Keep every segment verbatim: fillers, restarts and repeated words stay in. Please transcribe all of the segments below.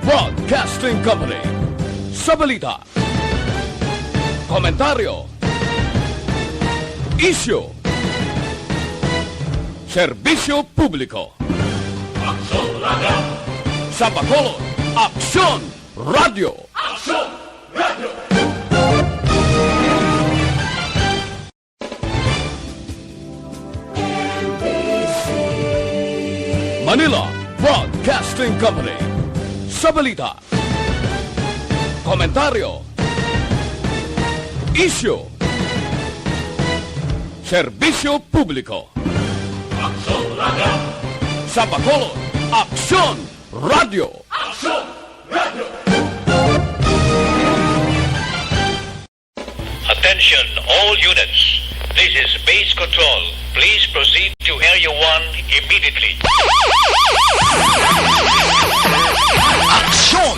Broadcasting Company. Sa balita, komentaryo, isyu, serbisyo publiko. Aksyon Radio. Sa Bacolod, Aksyon Radio. Aksyon Radio. Manila Broadcasting Company. Sa balita, komentaryo, isyu, serbisyo publiko. Aksyon Radio. Sa Bacolod, Aksyon Radio. Aksyon Radio. Attention, all units. This is Base Control. Please proceed to Area one immediately. Aksyon!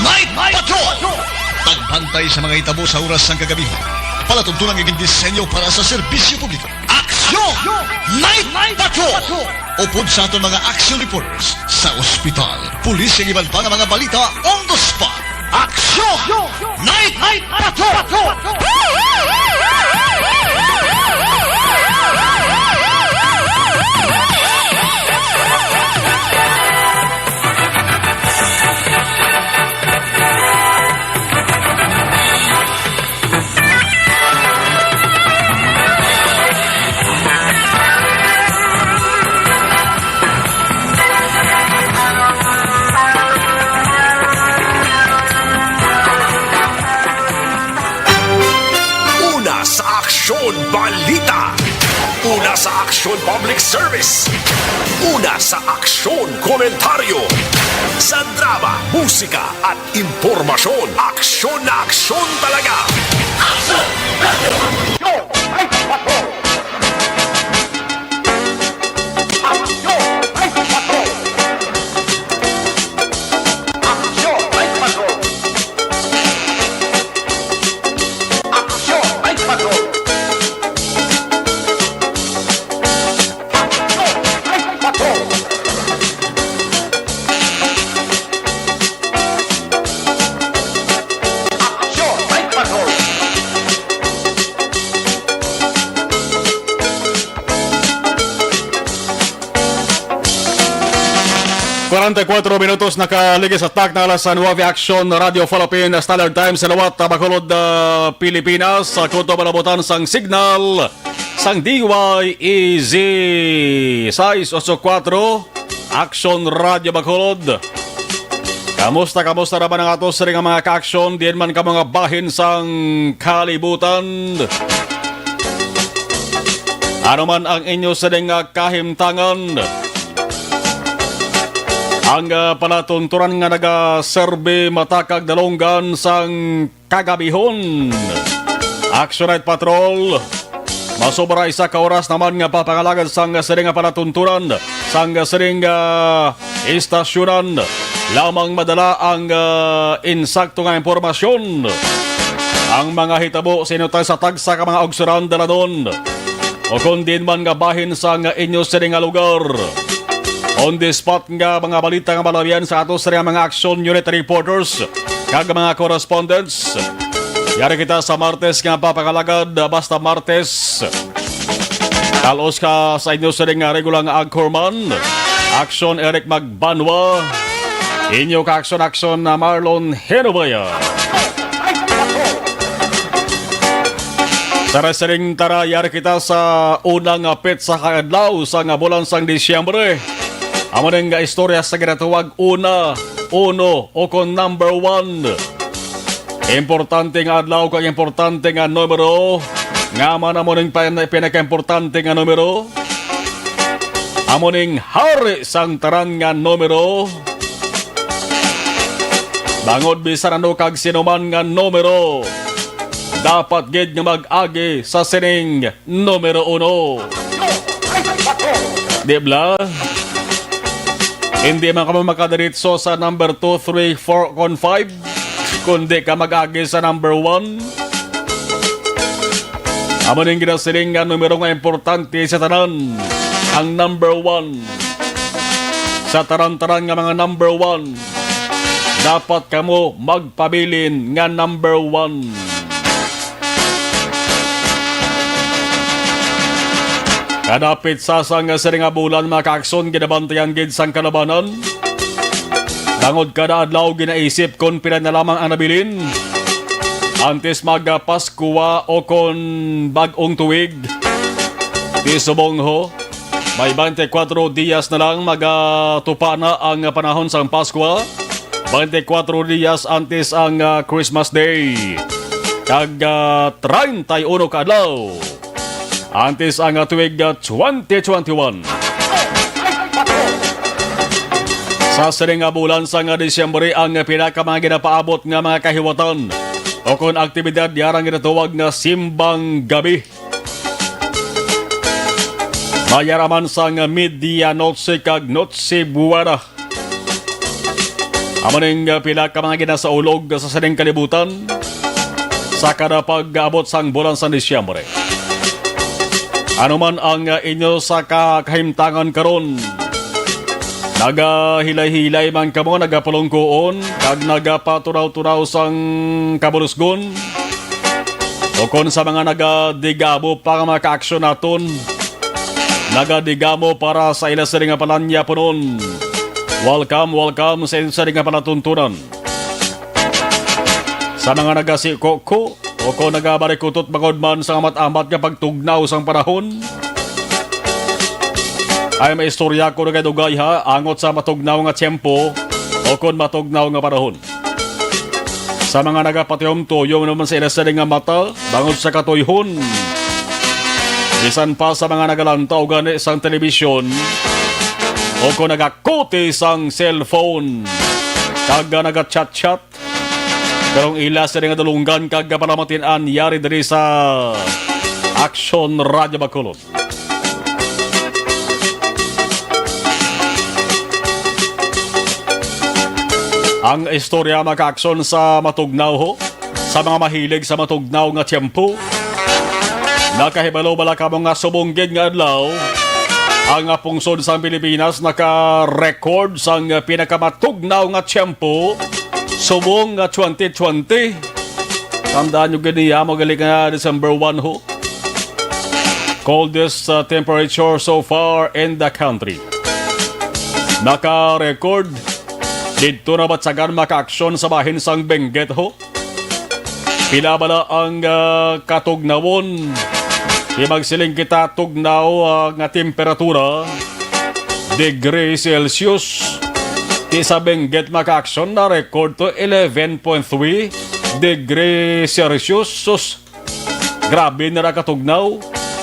Night Patrol! Pagbantay sa mga hitabo sa oras sang kagabi. Palatuntunan nga gindisenyo para sa serbisyo publiko. Aksyon! Night Patrol! Upod sa aton mga action reporters sa ospital, pulis, kag iban pa nga mga balita on the spot. Aksyon! Night Patrol! Una sa Aksyon Balita. Una sa Aksyon Public Service. Una sa Aksyon Komentaryo. Sa drama, musika, at impormasyon, aksyon na aksyon talaga. Aksyon! Aksyon! Ay, patrol! Aksyon! Ay, patrol! Aksyon! Ay, patrol! Aksyon! Ay, patrol! Aksyon! Ay, patrol! Aksyon! Ay, patrol! Kwarenta y kuatro minutos nakaligis sa tak na alas nuebe, Aksyon Radio Philippines, Standard Time sa liwat, ah, Bacolod, ah, Pilipinas, sa kutob nga nabutan sang signal sang D Y E Z sais ocho kuatro, Aksyon Radio Bacolod. Kamusta, kamusta naman ang ato sining nga mga ka-aksyon, diin man kamo nga bahin sang kalibutan? Ano man ang inyo sining nga kahimtangan? Ang, ah, palatuntunan nga nagaserbi matakag dalunggan sang kagabihon. Action Night Patrol. Masobra isa ka oras naman nga papangalagad sang sining nga palatuntunan, sang sining nga istasyonan. Lamang madala ang, ah, insakto nga impormasyon. Ang mga hitabo sa inyo tagsa-tagsa ka mga aksyonan dalanon. O kon diin man nga bahin sang inyo sining nga lugar. On the spot nga mga balita nga malabihan sa ato sa mga action unit reporters kag mga correspondents. Yari kita sa Martes nga papangalagad, basta Martes. Talos ka sa inyo sining nga regular nga anchorman, Action Eric Magbanwa. Inyo ka-action-action na Marlon Henobaya. Sa wrestling, tara, yari kita sa unang, ah, petsa ka adlaw sa nga bulan sang Disyembre. Amo ning nga istorya sa ginatawag una, uno, o kon number one. Importante nga adlaw kag importante nga numero. Nga man amo ning pin-, pinakaimportante nga numero. Amo ning hari sang tanan nga numero. Bangod bisan ano kag sino man nga numero, dapat gid nga mag-agi sa sining numero uno. Di bala? Hindi man kamo makadiretso sa number two, three, four, kon five, kundi ka mag-agi sa number one. Amo ning ginasiling nga numero nga importante sa tanan, ang number one. Sa tanan-tanan nga mga number one, dapat kamo magpabilin nga number one. Kadapit sa sang sini nga bulan, mga kaakson, ginabantayan gid sang kalabanan. Tungod kada adlaw, ginaisip kon pila na lamang ang nabilin antes mag Paskwa o kon bag-ong tuig. Di subong ho, may twenty-four dias na lang magatupa na ang panahon sang Paskwa. Twenty-four dias antes ang, ah, Christmas Day. Kag, ah, treinta y uno ka adlaw antes ang, ah, tuig, ah, twenty twenty-one. Sa sining nga bulan sang, ah, Disyembre, ang pinaka mga ginapaabot nga mga kahiwatan o kon aktibidad yara ang ginatawag nga simbang gabi. Mayara man sang Medianoche kag Noche Buena. Amo ning, uh, pila ka mga ginasaulog sa sining kalibutan sa kada pag-abot sang bulan sang Disyembre. Ano man ang, uh, inyo sa ka-, kahimtangan karon, nagahilay-hilay man kamo, nagapalungkoon, kag nagapatunaw-tunaw sang kabulusgon, o kon sa mga nagadigamo pa nga mga kaaksyon naton, nagadigamo para sa ila sini nga palanyaponon. Welcome, welcome sa inyo sini nga palatuntunan. Sa mga nagasiko-ko o kon nagabarikutot bangod man sa amat-amat nga pagtugnaw sang panahon, ay may istorya ko nga dugay ha, angot sa matugnaw nga tiyempo o kon matugnaw nga panahon. Sa mga nagapatuyom-tuyom naman sa ila sini nga mata, bangod sa katuyhon, bisan pa sa mga nagalantaw gani sang telebisyon o kon nagakuti sang cellphone, kag nagachat-chat, karong ila sini nga dulunggan kag panamatin-an yari diri sa Aksyon Radyo Bacolod. Ang istorya, mga kaaksyon, sa matugnaw ho, sa mga mahilig sa matugnaw nga tiyempo. Nakahibalo bala kamo nga subong gid nga adlaw ang pungsod sang Pilipinas naka-record sang pinakamatugnaw nga tiyempo subong nga twenty twenty? Tandaan nyo gid niya, magaling nga December one ho. Coldest, uh, temperature so far in the country. Naka-record didto na batsagan, mga kaaksyon, sa bahin sang Benguet ho. Pila bala ang, uh, katugnawon? Di magsiling kita tugnaw, uh, nga temperatura, degree Celsius. Di sa Benguet, mga kaaksyon, na-record to eleven point three degree Celsius. Sus! Grabe na ra katugnaw.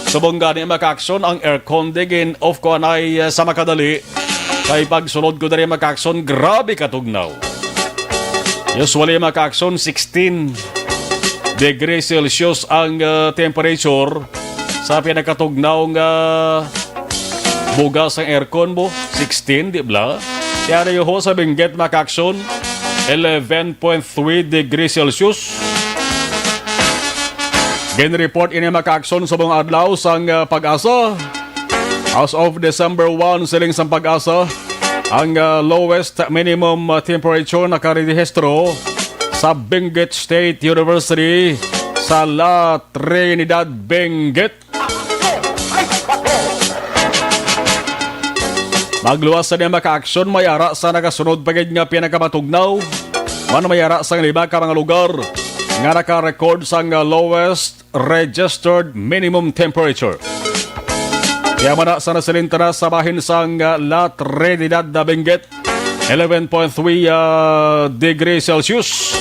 Subong gani, mga kaaksyon, ang aircon di gin-off ko anay, uh, sa makadali. Kay pagsulod ko diri, mga kaaksyon, grabe katugnaw. Usually, mga kaaksyon, sixteen degrees Celsius ang, uh, temperature sa pinakatugnaw nga bugas sang aircon mo, sixteen, di bala? Kaya na ho sa Benguet, mga kaaksyon, eleven point three degrees Celsius. Gin-report ini, mga kaaksyon, subong adlaw sang, uh, PAGASA. As of December one, siling sang PAGASA, ang, uh, lowest minimum, uh, temperature nakarehistro sa Benguet State University sa La Trinidad, Benguet. Magluwas sa niya, mga kaaksyon, may ara sa nagasunod pa gid nga pinakamatugnaw. Man, may ara sang lima ka mga lugar nga naka-record sang lowest registered minimum temperature. Kaya man na sa nasilinta na sa bahin sang La Trinidad, Benguet, eleven point three, ah, degree Celsius.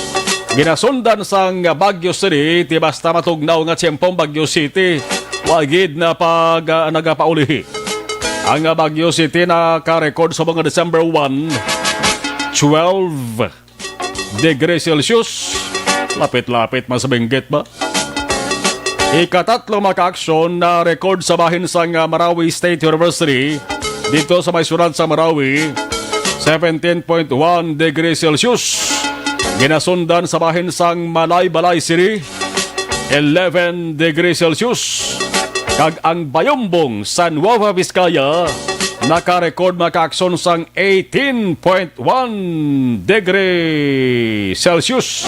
Ginasundan sang Baguio City, ti basta matugnaw nga tiyempo ang Baguio City, wa gid na pag, ah, nagapaulihi. Ang, ah, Baguio City naka-record sa mga December one, twelve degree Celsius. Lapit-lapit man sa Benguet ba? Ikatatlo, mga kaaksyon, na record sa bahin sang, ah, Marawi State University, dito sa may syudad sa Marawi, seventeen point one degree Celsius. Ginasundan sa bahin sang Malaybalay City, eleven degree Celsius. Kag ang Bayumbong sa Nueva Vizcaya, naka-record, mga kaaksyon, sang eighteen point one degree Celsius.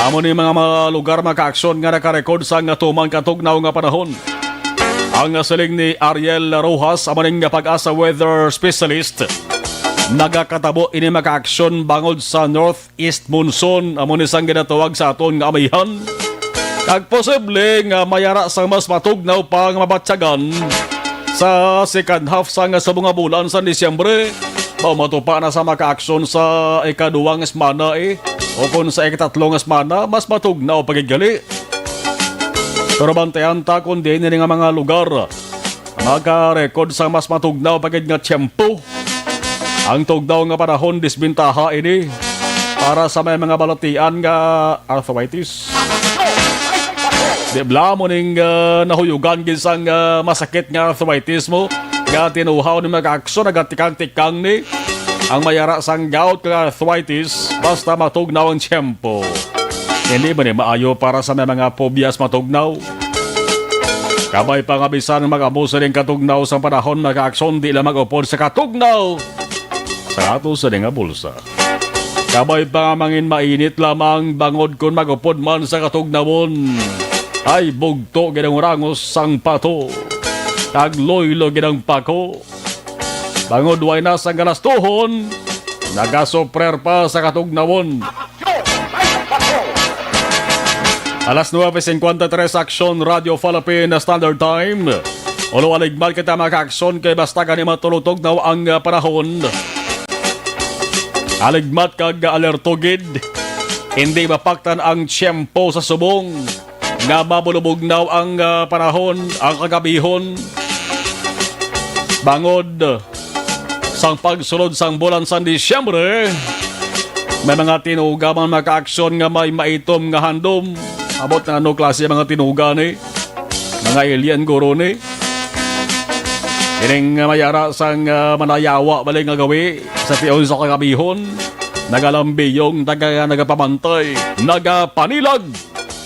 Amo ni mga, mga lugar, mga kaaksyon, nga naka-record sang tuman katugnaw nga panahon. Ang siling ni Ariel Rojas, amo ning PAGASA weather specialist, nagakatabo ini, mga kaaksyon, bangod sa north east monsoon, amo ni sang ginatawag sa aton nga amihan. Kag posible nga may ara sang mas matugnaw pa nga mabatyagan sa second half sang subong nga bulan sa Disyembre. Mao, matupa na sa, mga kaaksyon, sa ikaduwa nga semana, eh, o kon sa ikatatlo nga semana, mas matugnaw pa gid gali. Pero bantayan ta kon diin ini nga mga lugar maka-record sang mas matugnaw pa gid nga tiyempo. Ang tugnaw nga panahon, disbentaha ini para sa may mga balatian nga arthritis. Di bala mo ning, ah, nahuyugan gid sang, ah, masakit nga arthritis mo, nga tinuhaw ni, mga kaaksyon, nagatikang-tikang ni. Ang may ara sang gout kag arthritis, basta matugnaw ang tiyempo. Hindi man ni maayo para sa may mga pobyas matugnaw. Kabay pa nga bisan mag-amo sining katugnaw sang panahon, mga kaaksyon, di lang mag-upod sa katugnaw sa ato sini nga bulsa. Kabay pa nga mangin mainit lamang, bangod kon mag-upod man sa katugnawon, ay bugto gid ang rangos sang pato, kag luylo gid ang pako. Bangod way na sang galastuhon, nagasuprer pa sa katugnawon. Alas nuebe cincuenta y tres, Aksyon, Radio Philippine Standard Time. Ulo, aligmat kita, mga kaaksyon, kay basta gani matulog-tugnaw ang, ah, panahon, aligmat kag alerto gid. Hindi mapaktan ang tiyempo sa subong nga mabulubugnaw ang, ah, panahon, ang kagabihon. Bangod sang pagsulod sang bulan sang Disyembre, may mga tinuga man, mga kaaksyon, nga may maitom nga handom. Abot na ano klase mga tinuga ni? Mga alien guro ni? Ining, ah, may ara sang, ah, manayawa bali nga gawi sa tion sa kagabihon. Nagalambiyong, naga-, nagapamantay, nagapanilag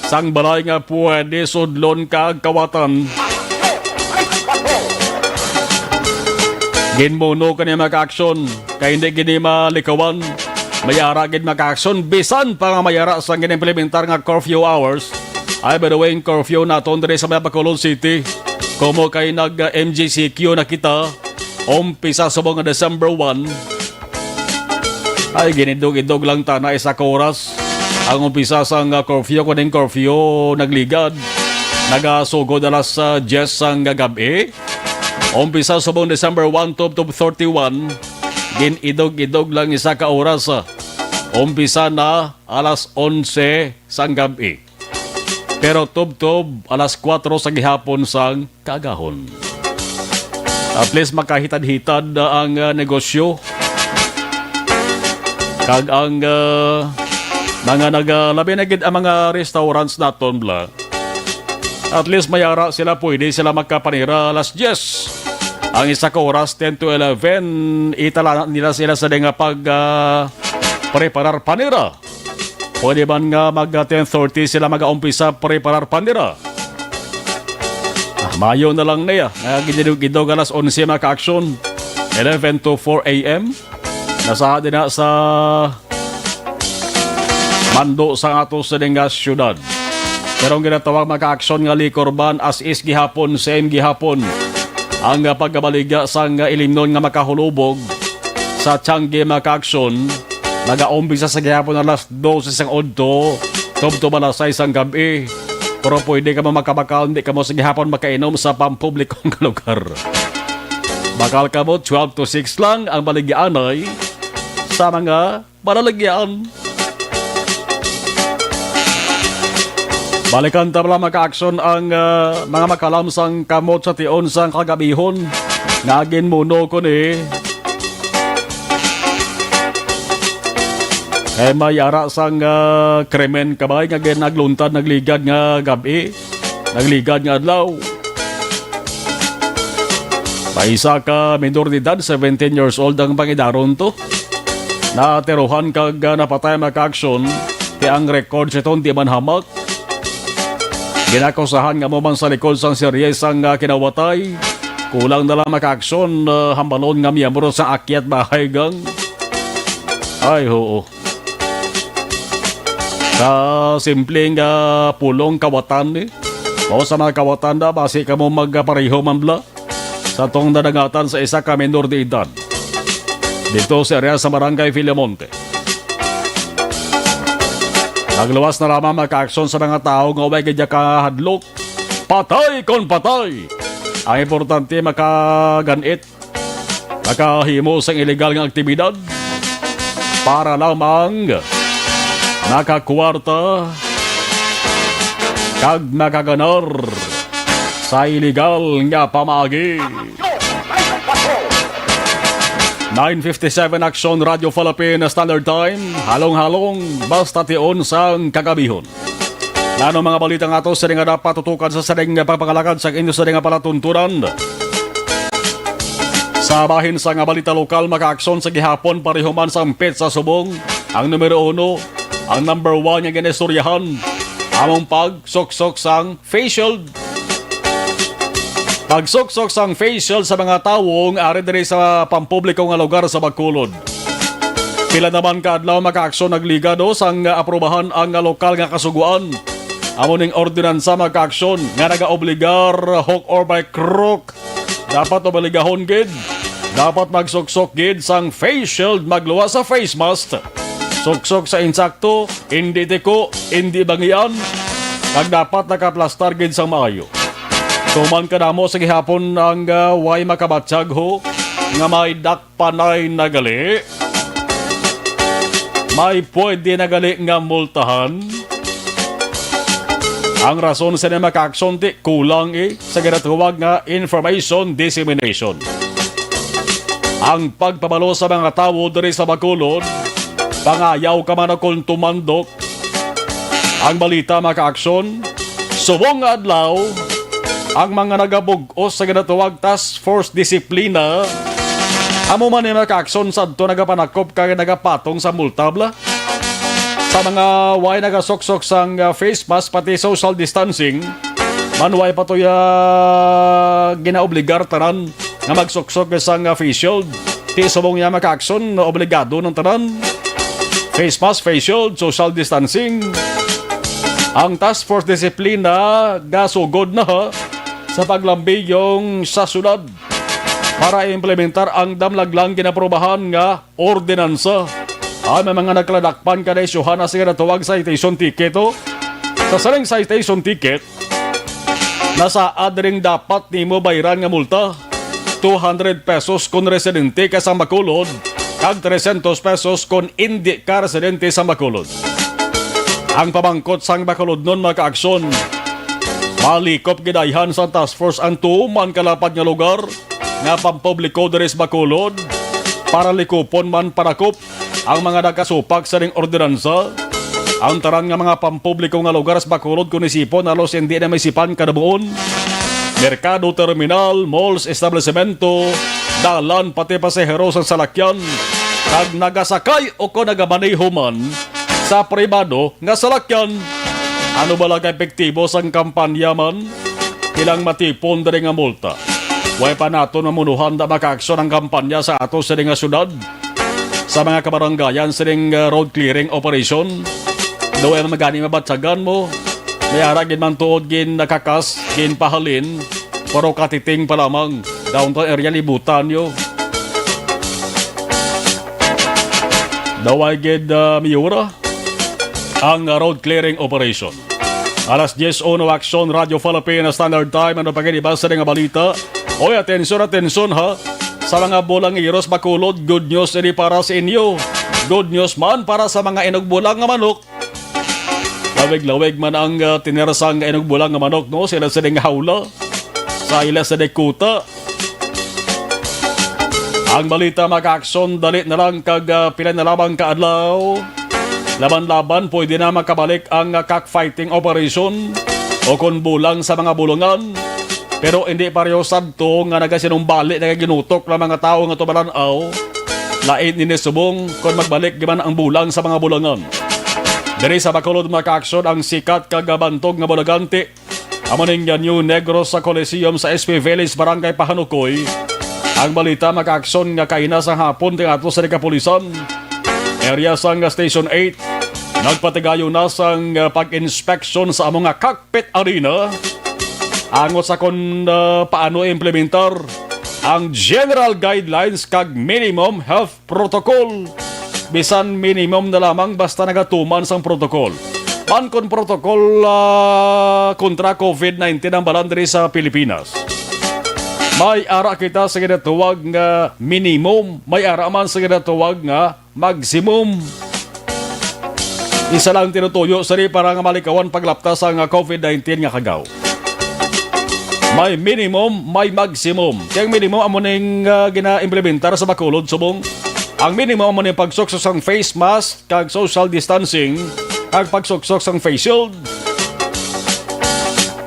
sang balay nga pwede sudlon kag kawatan. Ginmuno kani, mga kaaksyon, kay hindi gini malikawan. May ara gid, mga kaaksyon, bisan pa nga may ara sang ginimplementar nga curfew hours. Ay, by the way, ang curfew naton diri sa may Bacolod City, kumo kay nag-, ah, M G C Q na kita, umpisa subong nga December one. Ay, ginidog-idog lang ta na isa ka oras ang umpisa sang, ah, curfew. Kuning curfew nagligad, nagasugod alas, ah, diyes sang gab-i. Umpisa subong December one, tubtob thirty-one, gin-idog-idog lang isa ka oras, ah. Umpisa na alas onse sang gab-i. Pero tubtob alas kuwatro sa gihapon sang kaagahon. At least makahitad-hitad na ang, ah, negosyo. Kag ang, ah, mga naga-, labi na gid ang mga restaurants naton, bla. At least may ara sila, pwede sila magkapanira alas diyes. Ang isa ka oras, ten to eleven, itala nila sila sa nga pag, ah, preparar panira. Pwede man nga mag, ah, ten thirty sila mag-aumpisa preparar panira. Ah, mayo na lang niya nga gididog-idog alas onse, mga kaaksyon. Eleven to four A M. Nasa din na sa mando sa ato sa nga syudad. Pero ang ginatawag, mga kaaksyon, nga liquor ban, as is gihapon, same gihapon. Ang, ah, pagkabaligya sang, ah, ilimnon nga makahulubog sa Tiangge, mga kaaksyon, nagaumpisa sa gihapon alas dose sang udto, tubtob alas sais sang gab-i. Pero pwede kamo makabakal, hindi kamo sa gihapon makainom sa pampublikong lugar. Bakal kamo twelve to six lang ang baligyaanay sa mga baligyan. Balikan ta bala, mga kaaksyon, ang, ah, mga makalam sang kamot sa tion sang kagabihon nga ginmuno ko ni. Kay may ara sang, ah, krimen kabay nga ginagluntad, nagligad nga gab-i, nagligad nga adlaw. May isa ka minor de edad, seventeen years old ang pangidaron to. Natirohan kag, ah, napatay, mga kaaksyon, ti ang record sa iton di man hamak. Ginakusahan nga amo man sa likod sang serye sang, ah, kinawatay. Kulang na lang makaaksyon, ah, hambalon nga miyembro sa Akyat Bahay Gang. Ay, oo. Sa simple nga pulong kawatan, eh. Mao sa mga kawatan na, basi kamo magpareho man bala sa tong nadangatan sa isa ka menor de edad dito sa area sa Barangay Villamonte. Nagluwas na lamang makaaksyon sa mga tawo nga way gid kahadlok. Patay kon patay! Ang importante, makaganit, makahimo sang iligal nga aktibidad para lamang makakwarta kag makaganar sa iligal nga pamaagi. Nine fifty-seven Aksyon Radio Philippine Standard Time, halong-halong, basta tion sang kagabihon. Nano mga balita nga ato sini nga dapat tutukan sa sining pagpangalagad sa inyo sini nga palatuntunan? Sa bahin sa nga balita lokal, makaaksyon sa gihapon, pareho man sa ampit sa subong, ang numero uno, ang number one nga ginaistoryahan, among pagsuksok sang face shield. Pagsuksok sang face shield sa mga tawo nga ari diri sa pampubliko nga lugar sa Bacolod. Pila naman ka adlaw makaaksyon nagligado sang aprubahan ang lokal nga kasugoan. Amo ning ordinansa makaaksyon nga nagaobligar, hook or by crook, dapat obligahon gid. Dapat magsuksok gid sang face shield, magluwas sa face mask. Suksok sa insakto, indi tiko, indi bangian, kag dapat nakaplastar gid sang maayo. Tuman kadamo sa gihapon ang, ah, way makabatyag ho nga may dakpanay na gali, may pwede na gali nga multahan. Ang rason sa mga kaaksyon ti kulang, eh, sa ginatawag nga information dissemination. Ang pagpabalo sa mga tawo diri sa Bacolod, pangayaw ka man o kon tumandok, ang balita makaaksyon, subong nga adlaw, ang mga nagabug-os sa ginatawag Task Force Disiplina, amo man ni makaaksyon sadto nagapanakop kag nagapatong sa multa bala. Sa mga way nagasuksok sang, ah, face mask pati social distancing, man way pa to ya ginaobligar tanan nga magsuksok sang, ah, face shield. Ti subong niya makaaksyon, obligado ng tanan. Face mask, face shield, social distancing. Ang Task Force Disiplina gasugod na, ha, sa paglambigong sa syudad para implementar ang damlaglang ginaprobahan nga ordinansa. Ay, may mga nagkaladakpan ka na isyuhan na sila natawag citation ticket, oh. Sa saling citation ticket, nasaad ring dapat nimo bayran nga multa, two hundred pesos kon residente ka sa Bacolod, kag trescientos pesos kon indi ka residente sa Bacolod. Ang pamangkot sang Bacolodnon, mga kaaksyon, malikop gid ayhan sa task force ang tuman kalapad nga lugar nga pampubliko diri sa Bacolod para likupon man panakop ang mga nagkasupak sa ning ordinansa. Ang tanan nga mga pampubliko nga lugar sa Bacolod, kon isipon, halos hindi na maisipan kadamuon. Merkado, terminal, malls, establisemento, dalan, pati pasahero sang salakyan, kag nagasakay o kon nagamaneho man sa pribado nga salakyan. Ano bala ka epektibo sang kampanya man? Ilang matipon diri nga multa. Way pa naton mamunuhan da makaaksyon ang kampanya sa ato sini nga syudad, sa mga kabaranggayan sining, uh, road clearing operation. Daw ay magani mabatyagan mo. May ara gid man tuod gin nakakas, gin pahalin, pero katiting pa lamang. Downtown area libutan yo. Daw ay gid, uh, miyura ang road clearing operation. Alas diez uno, Aksyon Radio Philippine Standard Time. Ano pa gid iba sa nga balita? Oy, atensyon, atensyon, ha. Sa mga bulangiros Bacolod, good news ini para sa inyo. Good news man para sa mga inugbulang nga manok. Lawig-lawig man ang, ah, tinersang inugbulang nga manok, no? Sila sining hawla sa ila sa dekuta. Ang balita, makaaksyon, dali na lang kag, ah, pila na lamang ka adlaw. Laban-laban, pwede na makabalik ang, ah, cockfighting operation o kon bulang sa mga bulungan. Pero hindi pareho sadto nga nagasinumbali, nagaginutok lang mga tawo nga tumalan-aw. Lain ini subong kon magbalik giman ang bulang sa mga bulungan. Diri sa Bacolod, makaaksyon, ang sikat kag bantog nga bulagan ti Amo ning, uh, New Negros sa Coliseum sa S P Village, Barangay Pahanukoy. Ang balita, mga kaaksyon, nga kaina sa hapon, tingato sa kapulisan area sang Station eight, nagpatigayon na sang, uh, pag-inspection sa amo nga cockpit arena. Angot sa kon, uh, paano implementar ang general guidelines kag minimum health protocol. Bisan minimum na lamang, basta nagatuman sang protocol. Man kon protocol, ah, kontra covid nineteen ang balan diri sa Pilipinas, may ara kita sa ginatuwag nga minimum, may ara man sa ginatuwag nga maximum. Isa lang tinutuyo sini para nga malikawan paglapta sang covid nineteen nga kagaw. May minimum, may maximum. Kay ang minimum amo ning, ah, gina-implementar sa Bacolod subong ang minimum amo ning pagsuksok sang face mask kag social distancing kag pagsuksok sang face shield.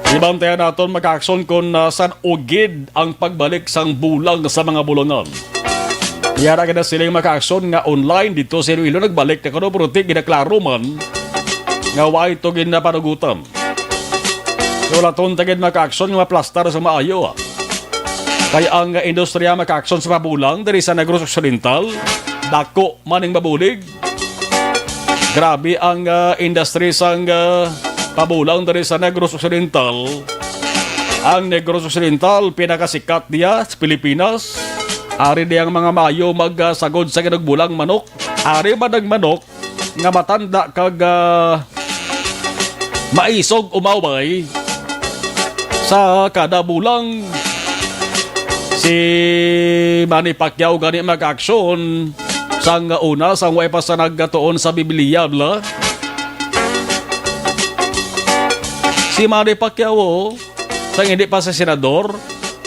Ibantayan naton, mga kaaksyon, kon, ah, san-o gid ang pagbalik sang bulang sa mga bulangan. Yara gid na siling, mga kaaksyon, nga online dito sa Iloilo nagbalik na kuno, pero di ginaklaro man nga wala ito ginapanugutan. Wala ton tagid, mga kaaksyon, nga maplastar sa maayo, ah. Kay ang industriya, mga kaaksyon, sa pabulang diri sa Negros Occidental, dako man ning mabulig. Grabe ang, ah, industry sang, ah, pabulang diri sa Negros Occidental. Ang Negros Occidental, pinakasikat niya sa Pilipinas. Ari di ang mga maayo magsagod sa ginugbulang manok. Ari man ang manok nga matanda kag, ah, maisog umaway sa kada bulang. Si Manny Pacquiao gani, mga kaaksyon, sang una, sang way pa sa nagatuon sa Biblia, bla. Si Manny Pacquiao, sang hindi pa sa senador,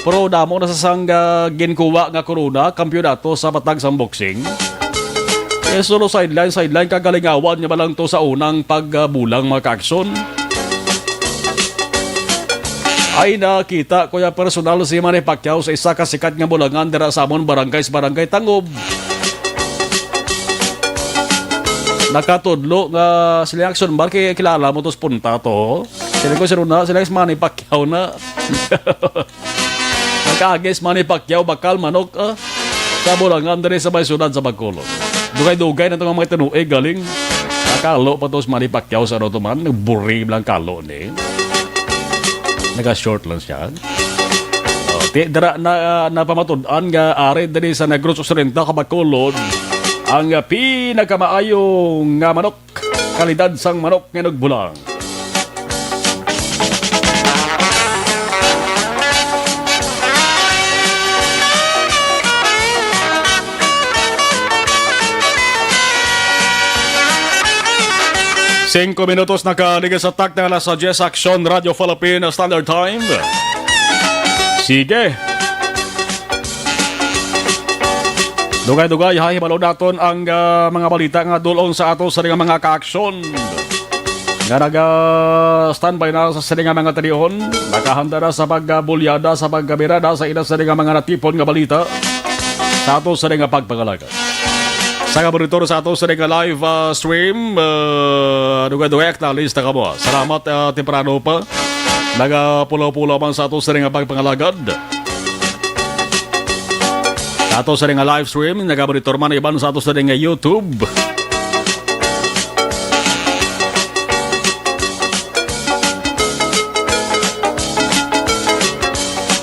pero damo na sa sang, ah, ginkuha nga korona, kampiyonato sa patag sang boxing. Eh, solo sideline, sideline, kagalingawan niya ba lang to sa unang pagbulang, mga kaaksyon? Ay, nakita ko ya personal si Manny Pacquiao sa isa ka sikat nga bulangan dira sa amon barangay, sa Barangay Tangob. Nakatudlo nga sila action bar, kay kilala mo to sa punta to. Sila ko, sino na? Sila is Manny Pacquiao na. Nagkaagis Manny Pacquiao, bakal, manok, ah, sa bulangan diri sa may syudad sa Bacolod. Dugay-dugay na itong mga tinuig galing. Nakalo pa to si Manny Pacquiao sa ano to man, nagburi lang kalo ni. Naga-short lang siya. Oh, ti, dira na, ah, napamatud-an nga ari diri sa Negros Occidental, Bacolod, ang, ah, pinakamaayo nga manok, kalidad sang manok nga nagbulang. Singko minutos nakaligas sa tak na alas diyes, Aksyon Radio Philippine Standard Time. Sige. Dugay-dugay, ha, hibalo naton ang, ah, mga balita nga dulong sa ato sa mga kaaksyon nga naga-standby na sa sini nga mga talion. Nakahanda na sa pagbulyada, sa pagkabirada sa ila sini nga mga natipon nga balita sa ato sini nga pagpangalagad. Sa kaburitor sa ato sini nga live, ah, stream, ah, dugay-dugay, acknowledge ta kamo. Salamat, ah, temprano pa. Nagapulaw-pulaw man sa ato sini nga pagpangalagad. Sa ato sini nga live stream, nagaburitor man iban sa ato sini nga YouTube.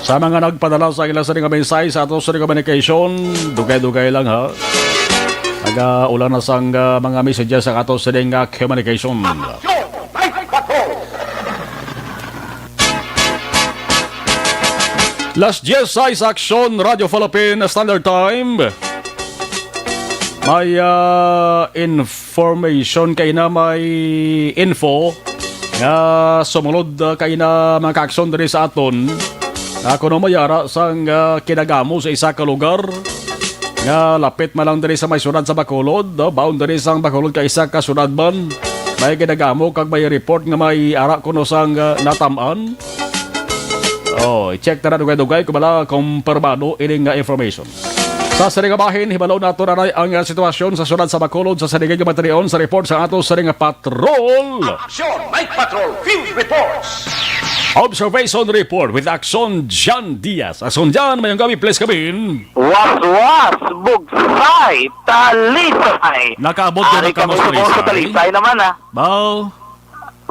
Sa mga nagpadala sa ila sini nga mensahe sa ato sini nga communication, dugay-dugay lang, ha. Nagaulan na sang, ah, mga messages sa ato sini nga communication. Las diyes sais, Aksyon Radio Philippine Standard Time. May, ah, information kay na may info nga sumulod, ah, kay na mga kaaksyon diri sa aton. Ako no mayara sang, ah, kinagamo sa isa ka lugar nga lapit man lang diri sa may syudad sa Bacolod, ah, boundary sang Bacolod kay isa ka syudad man. May kinagamo kag may report nga may ara kuno sang, ah, natam-an. Oh, i-check ta na dugay-dugay kung bala kumpirmado ining nga information. Sa sining bahin, hibalo nato na ang, ah, sitwasyon sa syudad sa Bacolod sa sining matinion sa report sa ato sining patrol. Action! Night Patrol Field Reports! Observation Report with Action John Diaz. Action John, mayong gabi, please come in. Waswas, Bugsay, Talisay. Nakaabot ka Ari na kamo kamo sa sa Talisay? Talisay naman, ah. Bao.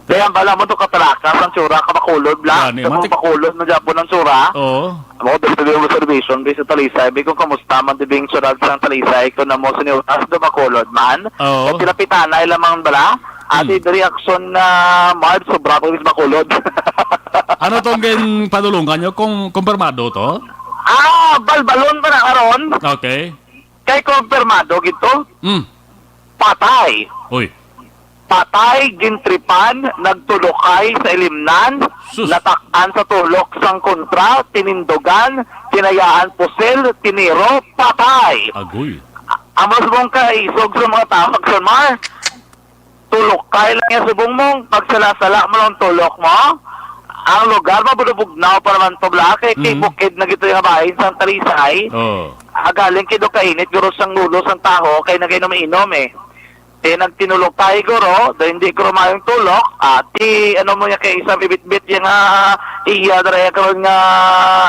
Kaya bala mo to katalakas ang tsura ka Bacolod, bla. Gani, Sa mga matik- Bacolod, mo Japon ang tsura. Oo. Mo, dito yung observation, di sa Talisay. Bi kung kamusta man, di bing tsura sa Talisay, kung namo siniutas do Bacolod man. Oo. Kaya pinapitanay lamang bala. Ati Hmm. di reaksyon na Marv, sobra ko sa Bacolod. Ano tong gin padulungan nyo? Kung kumpirmado to? Ah, balbalon pa na karon. Okay. Kay kumpirmado gito. Hmm. Patay. Uy. Patay, gintripan, nagtulokay sa ilimnan, Sus. Natak-an sa tulok sang kontra, tinindugan, tinayaan pusil, tiniro, patay. Agoy. Amos mong kaisog sa mga tawag sa mar. Tulokay lang yan subong mong pagsala-sala mo lang tulok mo. Ang lugar mabulubugnaw pa naman to, bla, kay, kay Mhm. bukid na gito yung bahin sang Talisay. Oh. Agaling kido kainit, guro sang ulo sang taho, kay nagainom-inom eh. Di nagtinulokay, guro, do hindi ko mayong tulok. Ati, ano mo niya kay isang ibitbit yung, ah, iya dara karon nga,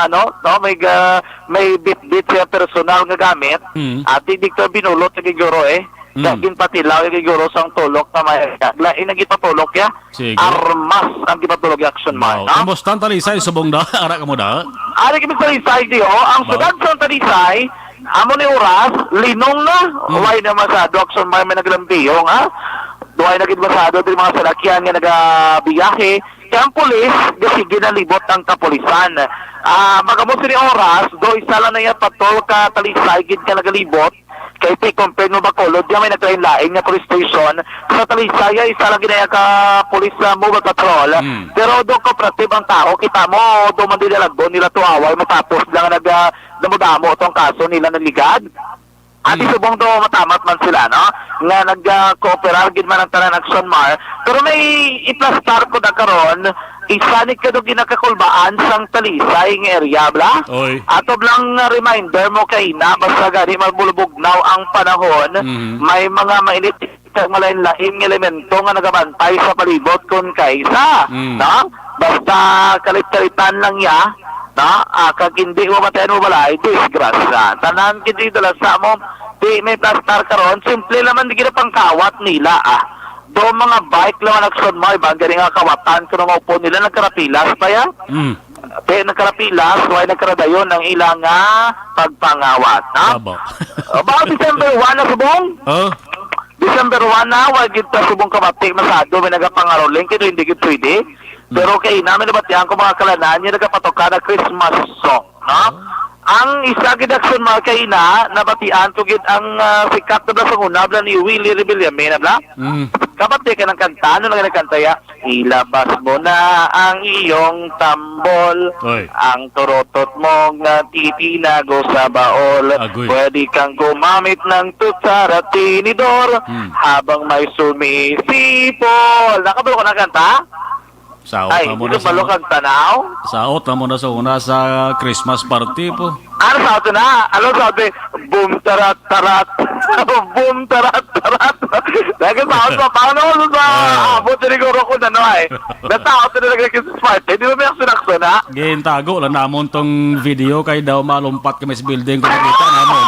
ano, no, may ga-, may bitbit siya personal nga gamit. Mm. Ati, di ko binulot, siguro, eh. Mm. Sa ginpatilaw, siguro, sang tulok na may, lain ang gipatulok ya. Sige. Armas ang gipatulog yung action, Mao. Mark, ha? Kamusta ang Talisay subong da? Ara ka mo da? Ari kami sa Talisay, di, oh. Ang Mao. Sugat sa Talisay, amo ni oras, linong na. Hmm. Way na masado, action, Mark, may naglampiyong, ha? Duhay na gid masado, di mga salakyan nga nagabiyahe. Kaya ang pulis, di sige na libot ang kapulisan. Ah, magamo sini oras, do isa lang na iya patol ka Talisay, gid ka nagalibot. Kay ti compare mo Bacolod, di may naglain-lain nga police station. Sa Talisay, isa lang ginaya ka police, ah, mobile patrol. Mm. Pero do cooperative ang tao, kita mo, do man din nila, do nila tuaway, matapos lang nag, ah, damo-damo tong kaso nila naligad. At Mm. isubong do matamat man sila, no? Nga nag, ah, kooperar gid man ang tanan action mar. Pero may iplastar ko na karon, isa ni kadto ginakakulbaan sang Talisay nga area, bla? Oy. Ato lang nga reminder mo kay na, basta gani mabulubugnaw ang panahon, Mhm. may mga mainit kag malain-lain nga elemento nga nagabantay sa palibot kun kaisa, Mm. no? Basta kalit-kalitan lang ya, no? Ah, kag hindi mo matayan mo balay, disgrasya. Tanan gid dala sa mo, di may plastar karon, simple naman di gid pangkawat nila, ah. Do mga bike lang ang action mo, ibang gani nga kawatan kuno nga upo nila, nagkarapilas pa ya. Mm. Te, nagkarapilas, way nagkaradayon ang ila nga pagpangawat, no? Baba. O, baka December one na subong? Oh. December one na, way gid ta subong kabati, masado, may nagapangaroling, kaya hindi gid pwede. Mm. Pero kay namin nabatian ko mga kalanan, yung nagapatoka na Christmas song, no? Oh. Ang isa gid action mga kaina, nabatian ko gid ang, ah, sikat na bla sa una, bla ni Willie Rebillame na bla. Mm. Kabati ka ng kanta, ano lang ang kanta ya? Ilabas mo na ang iyong tambol. Oy. Ang turotot mo nga titinago sa baol. Agoy. Pwede kang gumamit ng tutsara at tinidor Hmm. habang may sumisipol. Nakabalo ko na kanta? Saot Ay, na mo dito na sa balo kang tanaw? Saot na mo na sa una sa Christmas party po. Ano sa ato na? Ano sabi? Boom, tarat, tarat. Boom, tarat, tarat. Lagi sa ato, paano sa Ah. abot na siguro ko na, no, ay? Nataot na nag-Christmas party. Di ba may aksyon-aksyon, ha? Gintago lang namon tong video kay daw malumpat kami sa building kung nakita namon.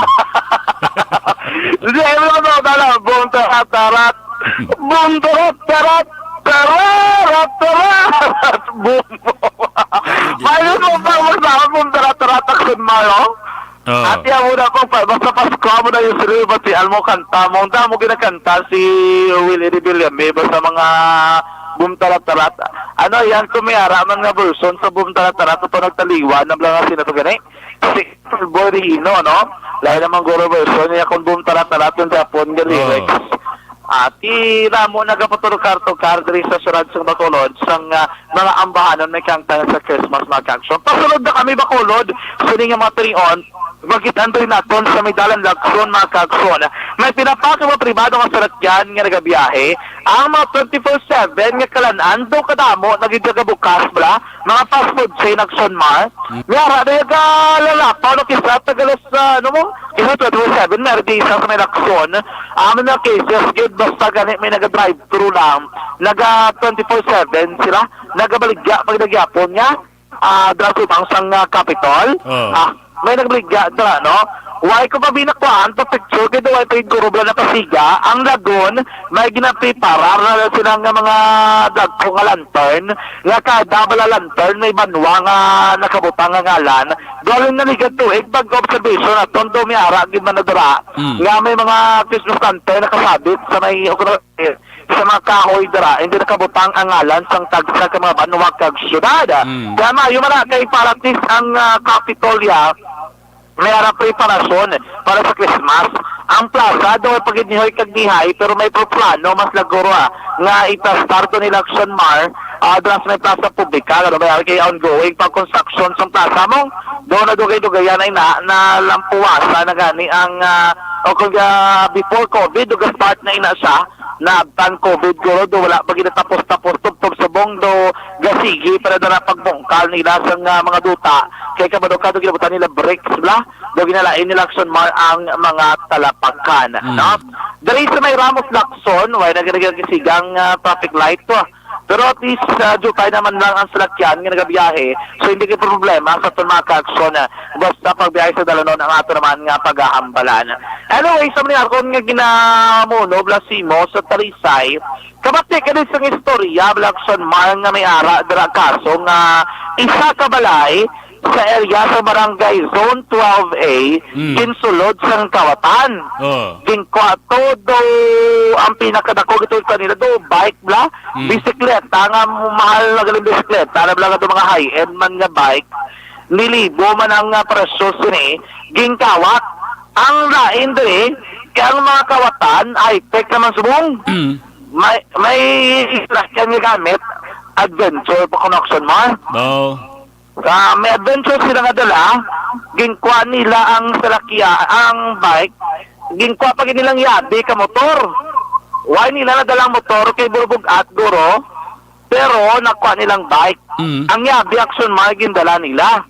Hindi, ay, wala, wala, wala. Boom, tarat, tarat. Boom, tarat, tarat. Tararat, tararat. Boom. Ayun mo pa, wala, boom, tarat, tarat, action, Maro. Oo. Ati, amo na pang pa-, basta Pasko, amo na yung sila, bati, alam mo, kanta mo. Ang damo ginakanta si Willie Rebillame, basta mga Boom Tarat Tarat. Ano, yan, kung may ara man nga version sa Boom Tarat Tarat, ito nagtaliwan, ang mga sino to gani? Si Boy Rino, no? Lain naman guro version niya kung Boom Tarat Tarat yung Japon nga Oo. lyrics. At Amo nagapaturukar-tukar diri sa siyudad sang Bacolod sang, ah, mga ambahanon may kahangtang sa Christmas, mga kaaksyon. Pasulod na kami, Bacolod, sini nga mga tinion, makit-an diri naton sa may dalan, Lacson, mga kaaksyon. May pila pa ka mga pribado nga sarakyan nga nagabiyahe. Ang mga twenty-four seven nga kalan-an daw kadamo na gid nagabukas bala, mga fast food chain, Aksyon Mar. Mm. May ara na yung galalapaw, no, kisa taga alas, ah, ano mo? Kisa twenty-four seven, meron di isa sa may Lacson. Ang mga cases, gid, basta gani may naga-drive-thru lang. Naga twenty-four seven sila. Nagabaligya, pag nagyapon nga, ah, dra subang sang, ah, Capitol. Oh. Ah, may nagbaligya dra, no? Why ko pa binakuan to picture, kay daw ay pa yung kurubla na pasiga. Ang Lagun, may ginapreparar na lang sila nga mga dagko nga lantern, nga kada bala lantern may banwa nga nakabutang nga ngalan. Galing na ligat tuig, pag-observation naton, daw may ara gid man na dira, Mm. nga may mga Christmas lantern nakasabit sa may, sa mga kahoy dira, hindi nakabutang ang ngalan sang tagsa ka mga banwa kag syudad. Mm. Kaya maayo man na kay para at least ang, ah, Kapitolya, may ara preparasyon para sa Christmas. Ang plaza daw ay pagidnihoy kag nihay, pero may plano mas laguro, ah, nga iplastar to nila Action Mar, ah, dira sa may plaza publika, ano ba yan? Kay ongoing pa construction sa plaza mo. Doon na dugay-dugayan ay na, na lampuwasa na gani ang, ah, o kung, ah, before COVID, dugas part na ina siya, naabtan COVID guro, do wala pa ginatapos-tapos, tubtob subong do gasigi, pero dara pagbungkal nila sang, ah, mga duta. Kay kabalo ka, do ginabutan nila bricks, bla? Do ginalain nila Action Mar ang mga talapakan, Mm. no? Diri sa may Ramos Lacson, way na ginagisigang, ah, traffic light to. Pero at least, ah, jutay naman lang ang salakyan nga nagabiyahe. So, hindi kay problema sa aton mga kaaksyon, ah, basta pagbiyahe sa dalanon ang ato naman nga pagahambalan. Anyway, sa mga akon nga ginamuno, Blasimo, sa Talisay, kabati ka din sa istorya, Blackson Mar, nga may ara dira kaso nga isa ka balay sa area sa barangay Zone twelve A, Mm. ginsulod sang kawatan. Oh. Gingkuha to do ang pinakadako gito kanila do bike bla, Mm. bisikleta nga mahal na galing bisikleta na bla nga do mga high-end man nga bike. Nilibo man ang, ah, presyo sini, gingkawat. Ang lain diri kay ang mga kawatan high-tech naman subong. Mm. May, may sasakyan nga gamit, adventure pa connection mo. Oh. Ah, may adventure sila nga dala, ginkuha nila ang salakya, ang bike, ginkuha pa gid nilang yabi ka motor. Why nila nadala ang motor kay burubog at guro, pero nakuha nilang bike. Mm. Ang yabi Action Mar gindala nila.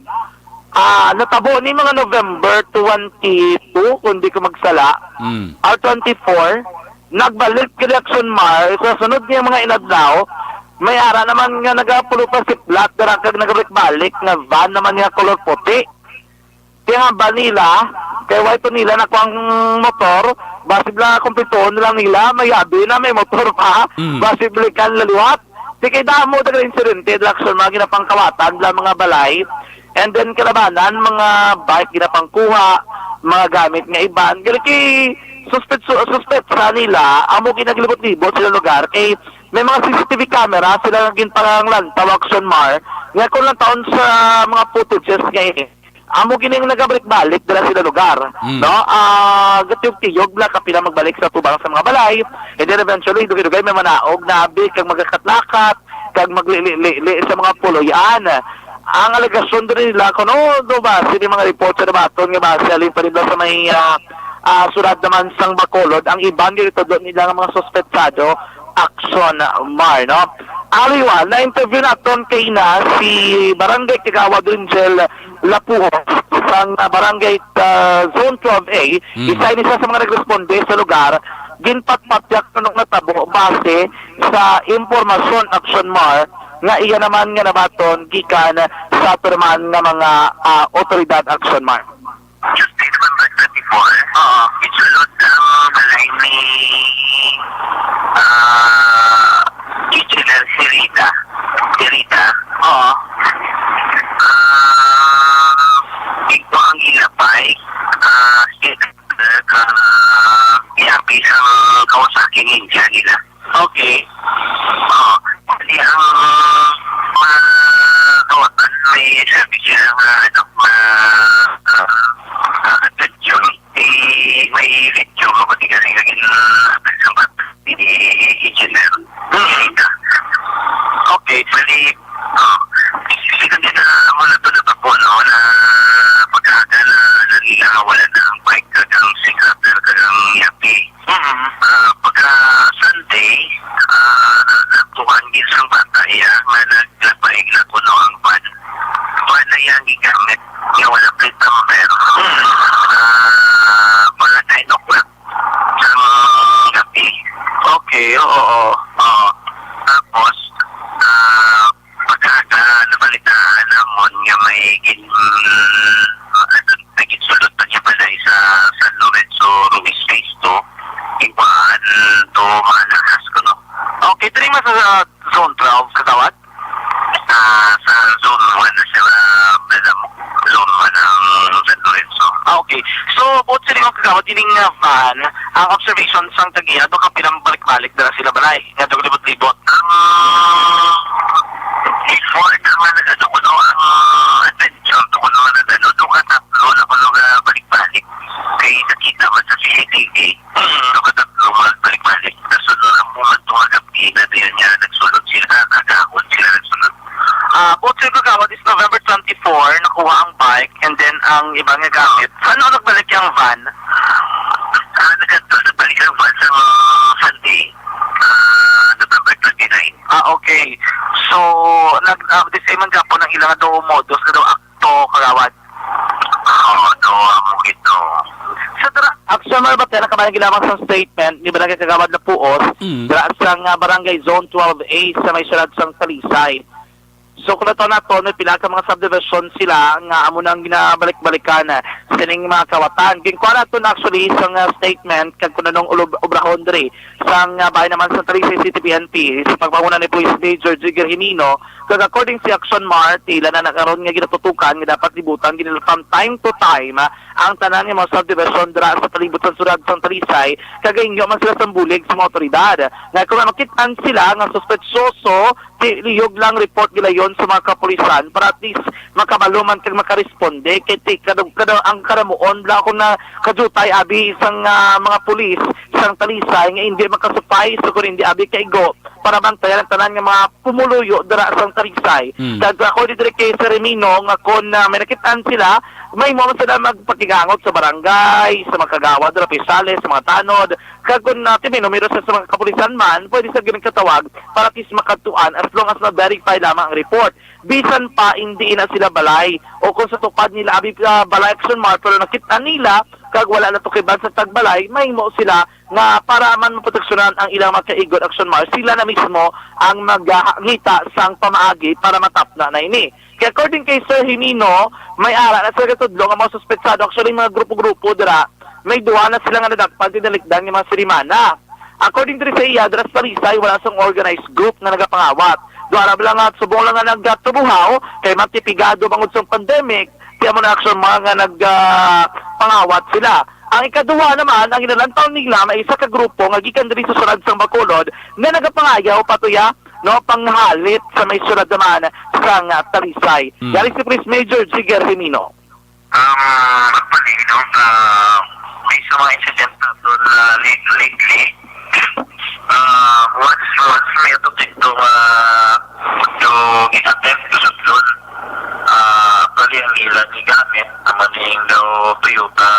Ah, natabo ni mga November twenty-two, kung di ko magsala, Mm. or twenty-four, nagbalik kay Action Mar sa sunod niya mga inadlaw, may ara naman nga nagapulo pa si plat, dara kag nagbalik-balik nga van naman nga kolor puti. Kaya nga ba nila, kay why to nila nakuha ang motor, basig lang kumpletuhon lang nila, may abi na, may motor pa, Mm. basig balikan laliwat. Di kay damo daga insidente, Action Mar, ginapangkawatan lang mga balay. And then kalabanan, mga bike ginapangkuha, mga gamit nga iban. Gali kay suspetso, suspetsa nila, amo ginaglibot-libot sila lugar. Kay may mga C C T V camera sila nga ginpanglantaw, Action Mar, nga kung lang taon sa mga footages nga ini. Amo gini ang nagabalik-balik dira sila lugar, Mm. no? Ah, gatiyog-tiyog lang kapila magbalik sa tubang sa mga balay. And then eventually, dugay-dugay may manaog na abi kag magkakatlakat, kag maglili-lili sa mga puloy-an. Ang alegasyon diri nila, kuno, do ba, sini mga report sa nabaton nga ba, sa alin pa rin daw sa may, ah, ah, syudad naman sang Bacolod, ang iban diri tudlo nila nga mga suspetsado, Action Mar, no? Aliwa, na-interview naton kay na si Barangay Kagawad Ringel Lapuhos sang Barangay, ah, Zone twelve A. Mm. Isa ini siya sa mga nagresponde sa lugar. Ginpatpatyak nung natabo base sa impormasyon, Action Mar, nga iya naman nga nabaton gikan sa ato naman nga mga, ah, otoridad, Action Mar. Tuesday, November twenty-four. Oo. Gisulod ang balay ni, ah, Engineer Herida. Herida. Oo. Ah, ito ang ilapay. Ah, ka, iapis ang Kawasaki Ninja nila. Okay. Oo. Di ang mga kawatan may sabi siya nga, ano, ma-, ah, ah, attention. Di may video ko, di kasi naging, ah, sabat. Di Engineer Rita. Okay. Bali, oh, sila din na mula to na pa po, no, na pagkaaga na, na nila wala na ang bike kag ang six wheeler kag ang yapi. Mm. Ah, pagka Sunday, ah, natuan gid sang bata iya nga naglabay na kuno ang van. Van na iya ang gigamit nga wala plate number. Mm. Ah, mga nine o'clock sang gabi. Okay, oo, oo. Oo. Tapos, ah, pagkaaga, nabalitaan namon nga may gin-, ano, naginsulod pa niya balay sa San Lorenzo Ruiz Phase two. Iwan to mga lakas ko, no? Okay, diri man sa Zone twelve, kagawad? Ah, sa Zone one na siya, ah, madam. Zone one ang San Lorenzo. Ah, okay. So, buot siling, mga kagawad, ining, ah, van, ang observation sang tag-iya, daw kapilang balik-balik dira sila balay, nga daw libot-libot. Ang before naman, nag-ano ko, no, ang adventure to ko, no, nag-ano, duha, tatlo na ko, no, nga balik-balik. Kay nakita man sa C C T V, duha, tatlo, nga balik-balik. Nasunod ang mga duha ka pina, diyan niya nagsulod sila, nagahon sila nagsulod. Ah, buot siling, kagawad, is November twenty-four, nakuha ang bike, and then ang iba nga gamit. Ano nagbalik ang van? Ah, nagkadto, nagbalik ang van sa, uh, Sunday, ah, November twenty-nine. Ah, okay. So, nag, ah, the same man gapon ang ilang daw modus, nga daw akto, kagawad. Oo, no, amo gid, no. Sa dira, Action Mar, bati na kamay ginamang sa statement ni Barangay Kagawad Lapuos, Mm. dira sa nga Barangay Zone twelve A sa may siyudad sang Talisay. So, kung nato nato, may pila ka mga subdivision sila nga amo nang ginabalik-balikan sining mga kawatan. Ginkuha naton actually sang, ah, statement kag kung anong ulob-, obrahon diri sang, ah, bahin naman sa Talisay City P N P sa pagpanguna ni Police Major Jigger Himino, kag according si Action Mar, tila na nakaron nga ginatutukan nga dapat libutan gid nila from time to time, ah, ang tanan nga mga subdivision dira sa palibot sang siyudad sang Talisay, kag gaingyo man sila sang bulig sa mga otoridad nga kung may makit-an sila nga suspetsoso, ti-, lihog lang report gilayon sa mga kapulisan para at least makabalo man kag makaresponde. Kay ti-, kada, kada, ang karamuon lang kung na kajutay abi sang, ah, mga pulis sang Talisay nga hindi makasupay, so kung hindi abi kaigo para bantayan ang tanan nga mga pumuluyo dira sang Talisay. Mm. Kag according diri kay Sir Remino nga kon, ah, may nakit-an sila, mahimo man sila magpakigangot sa barangay, sa mga kagawad, dira, opisyales, sa mga tanod. Kag kon, ah, ti may numero sa, sa mga kapulisan man, pwede sa ginagkatawag para at least makadtuan as long as ma-verify lamang ang report. Bisan pa hindi na sila balay o kung sa tupad nila abi, ah, balay, Action Mar, pero nakit-an nila kag wala na to kay ban sa tagbalay, mahimo sila nga para man maproteksyonan ang ilang mga kaigo, Action Mar, sila na mismo ang magahangita sang pamaagi para matapna na ini. Kay according kay Sir Himino, may ara na sila katudlo nga mga suspetsado, actually, mga grupo-grupo dira, may duha na sila nga nadakpan tinalikdan nga mga sirimana. According diri sa iya, dira sa Talisay, wala sang organized group nga nagapangawat. Duha ra lang nga, subong lang nga nagatubuhaw, kay matipigado bangod sa pandemic, kaya mo na, Action Mar, nga nag, ah, pangawat sila. Ang ikaduha naman, ang inalantaw nila may isa ka grupo nga gikan diri sa siyudad sang Bacolod nga nagapangayaw patuya, no, panghalit sa may siyudad naman sang, ah, Talisay. Mm. Yari si Police Major Jigger Remino. Um, actually, no, ah, may sa mga incident naton, ah, late-, lately, ah, once, once may atong dito, ah, do gin-attempt to sudlon, ah, actually, ang ilang gigamit naman yung daw Toyota,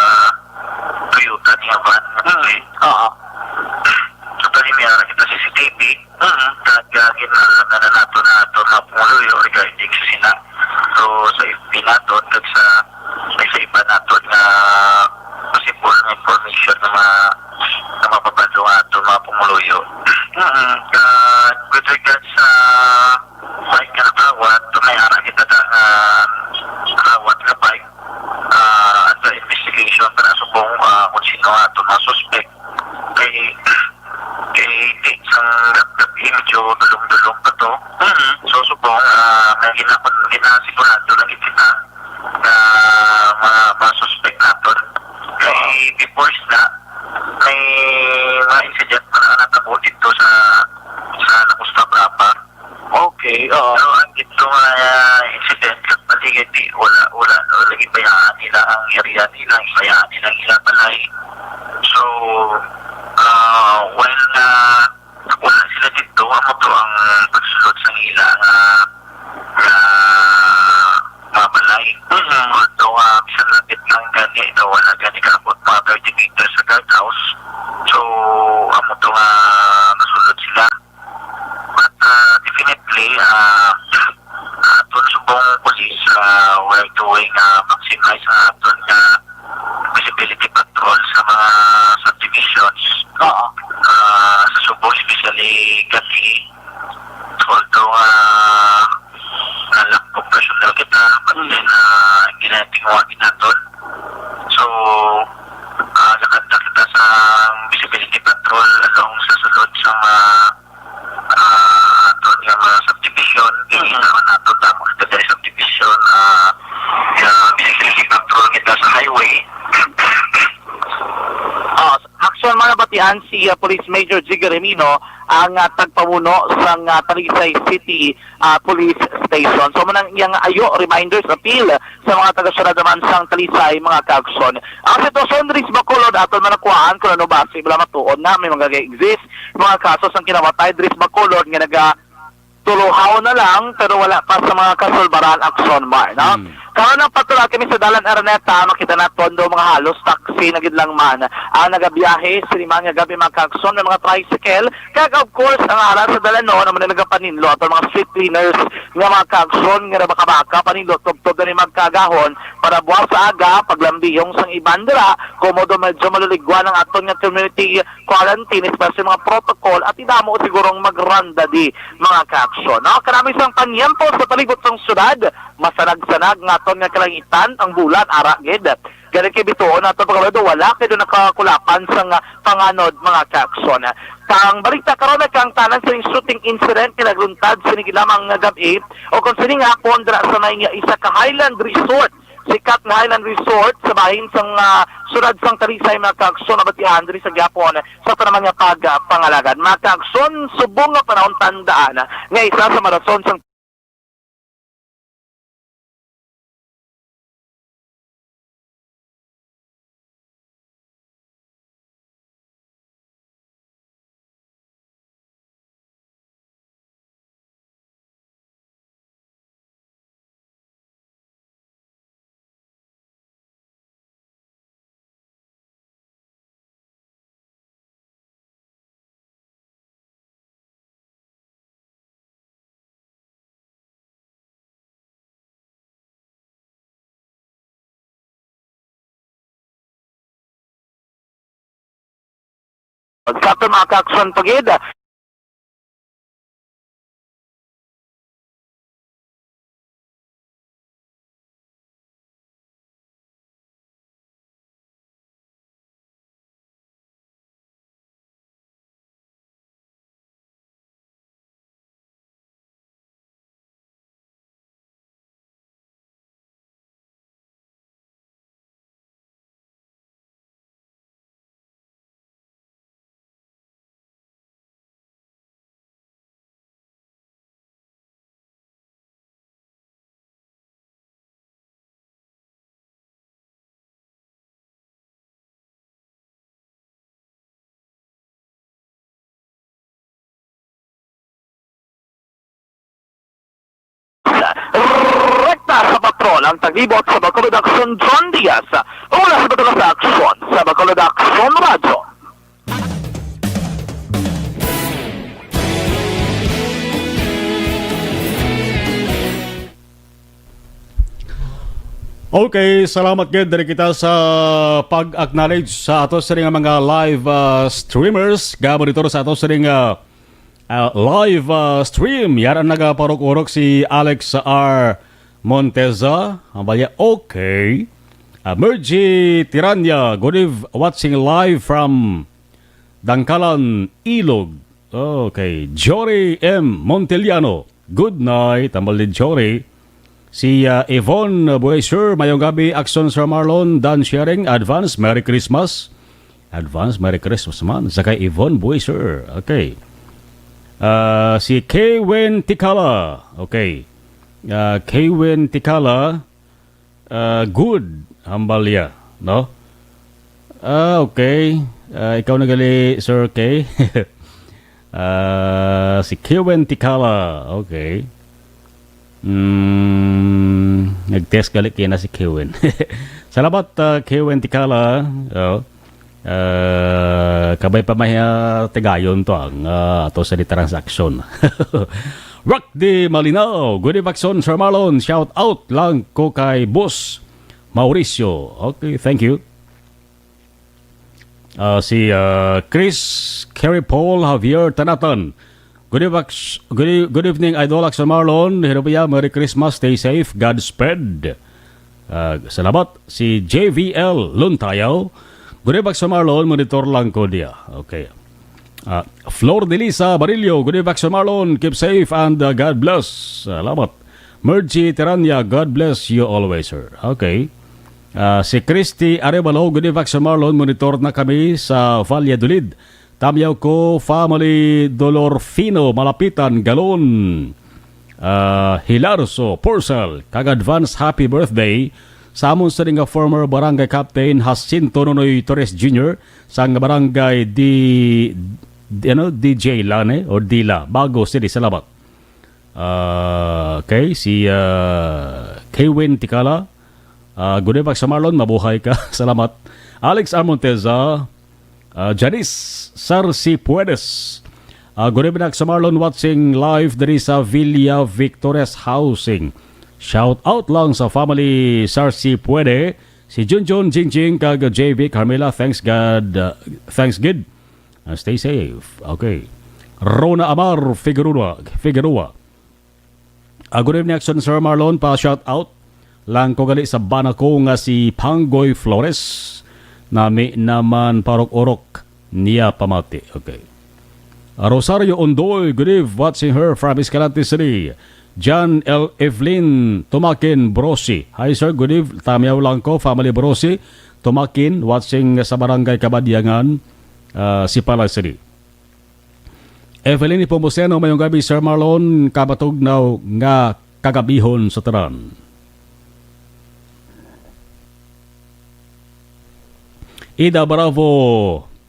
Toyota niya van, Mm. eh. Oo. Actually, may ara kita C C T V. Mhm. Kag, ah, ginalaman na nato na ato mga pumuluyo regarding sa sina. So, sa F B nato, kag sa, sa iba nato nga possible nga information nga ma-, nga mapabalo nga ato mga pumuluyo. Mhm. Kag with regards sa bike nga nakawat, may ara kita ta nga nakawat nga bike, ah, under investigation para subong, ah, kung sino ato mga suspect. Kay, kay di sang gabi, medyo dulom-dulom pa to. Mhm. So, subong, ah, may gina-, ginasigurado lagi kita nga mga, mga suspect naton. Kay before sila, may mga incident pa na natabo dito sa, sa Lacustab, Rapa. Okay, oo. Pero ang gito nga, ah, incident, paligid, di, wala, wala, wala, gibayaan nila ang area nila, gibayaan nila ang ilang balay. So, ah, while nga Oo. Ah, sa Subo, especially gabi, although, ah, nalak operasyon daw kita, but then, ah, ginatingwa kita doon. So, ah, lakad na kita sa visibility patrol along sa sulod sa mga, ah, aton nga mga subdivision. Kailangan nato tamo kita sa subdivision, ah, sa visibility patrol kita sa highway. Ah, action man nabatian si, ah, Police Major Jigger Remino, ang, ah, tagpamuno sang, ah, Talisay City, ah, Police Station. So, manang iyang ayo, reminders, appeal sa mga taga-syudad naman sang Talisay, mga ka-action. Ang sitwasyon diri sa Bacolod, aton man nakuhaan kung ano ba, si wala matuod na may mga exist, mga kaso sang kinamatay diri sa Bacolod nga naga tuluhaw na lang, pero wala pa sa mga kasulbaran, action, Mar, no? Hmm. Karon ang patuloy kami sa Dalan Araneta, makita naton daw mga halos taxi na gid lang man ang nagabiyahe sini man nga gabi, mga ka-action, may mga tricycle, kag of course ang ara sa dalan, no, naman na nagapaninlo ato mga street cleaners nga mga ka-action nga nabaka-baka, paninlo tubtob na ni magkagahon para buwas sa aga paglambihong sang iban dira, komodo medyo maluligwa ang aton nga community quarantine, especially mga protocol, at idamo sigurong magranda di mga ka-action. No? Karami sang panyempo sa palibot sang syudad, masanag-sanag nga aton nga kalangitan, ang bulan, ara gid. Gani kay bituon nato pagkabado, wala kay do nakakulapan sang, ah, panganod, mga ka-action. Kang balita karon, nagkaangtanan sining shooting incident nga nagluntad sini lamang nga gab-i, o kung sini nga hapon, dira sa may isa ka Highland Resort, sikat nga Highland Resort sa bahin sang, ah, syudad sang Talisay, mga ka-action, nabatian diri sa gihapon sa tanaman nga pagpangalagad. Mga ka-action, subong nga panahon, tandaan nga isa sa marason sang Pagkatong mga ka-action pa gid. Rekta sa patrol ang taglibot sa Bacolod Action, John Diaz. Mula sa Bacolod sa Action, sa Bacolod Action Radyo. Okay, salamat gid diri kita sa pag-acknowledge sa ato sini nga mga live, ah, streamers nga monitor sa ato sini nga, ah, live, ah, stream. Yara nagaparok-urok si Alex R Monteza. Ang balya, okay. Ah, Mergy Tiranya, good eve, watching live from Dangkalan, Ilog. Okay. Jory M Monteliano. Good night, tambal ni Jory. Si, ah, Yvonne Bueser, mayong gabi, Action Sir Marlon, Dan Sharing, advance Merry Christmas. Advance Merry Christmas man sa kay Yvonne Bueser. Okay. Ah, si Kewin Tikala. Okay. Ah, Kewin Tikala. Ah, good, hambal niya, no? Ah, okay. Ah, ikaw na gali, Sir K. Ah, si Kewin Tikala. Okay. Mm, nag-test gali kina si Kewin. Salamat, ah, Kewin Tikala. Oh. Ah, kabay pa may, ah, tigayon to ang, ah, ato sa di transaksyon. Rock di Malinaw, good evening, Sir Marlon. Shout out lang ko kay Boss Mauricio. Okay, thank you. Ah, si, ah, Chris, Kerry Paul, Javier Tanatan. Good, eve-, good, e-, good evening, Idol Action Marlon. Hirupiya, Merry Christmas, stay safe, Godspeed. Ah, salamat. Si J V L Luntayaw. Good evening, Action Marlon. Monitor lang ko diya. Okay. Ah, Flor Delisa Barillo. Good evening, Action Marlon. Keep safe and, ah, God bless. Salamat. Mergy Terania, God bless you always, sir. Okay. Ah, si Christy Arevalo, good evening, Action Marlon. Monitor na kami sa Valladolid. Tamyaw ko, family Dolorfino, Malapitan, Galon, ah, Hilarso, Porcel, kag advance happy birthday sa amon sa nga former barangay captain Jacinto Nonoy Torres Junior sang barangay di, di, ano, D J Lane or Dila, Bago City. Salamat. Ah, okay, si, ah, Kewin Tikala. Ah, good evening, Action Marlon. Mabuhay ka. Salamat. Alex Armonteza. Ah, Janice Sarsi Puedes. Ah, good evening, Action Marlon. Watching live diri sa Villa Victorias Housing. Shout out lang sa family Sarsi Puede. Si Junjun, Jingjing, kag J V Carmela. Thanks God. Ah, thanks good. Ah, stay safe. Okay. Rona Amar Figueroa. Figueroa. Ah, good evening, Action Sir Marlon. Pa shout out lang ko gali sa bana ko nga si Panggoy Flores. Nami naman parok-orok niya pamati. Okay. Ah, Rosario Ondoy, good eve, watching her from Escalante City. John L. Evelyn Tumakin Brosi. Hi, sir. Good eve. Tamyaw lang ko, family Brosi. Tumakin, watching sa Barangay Kabadyangan, ah, Sipala City. Evelyn Nepomuceno, mayong gabi, Sir Marlon, kamatugnaw nga kagabihon sa tanan. Ida Bravo,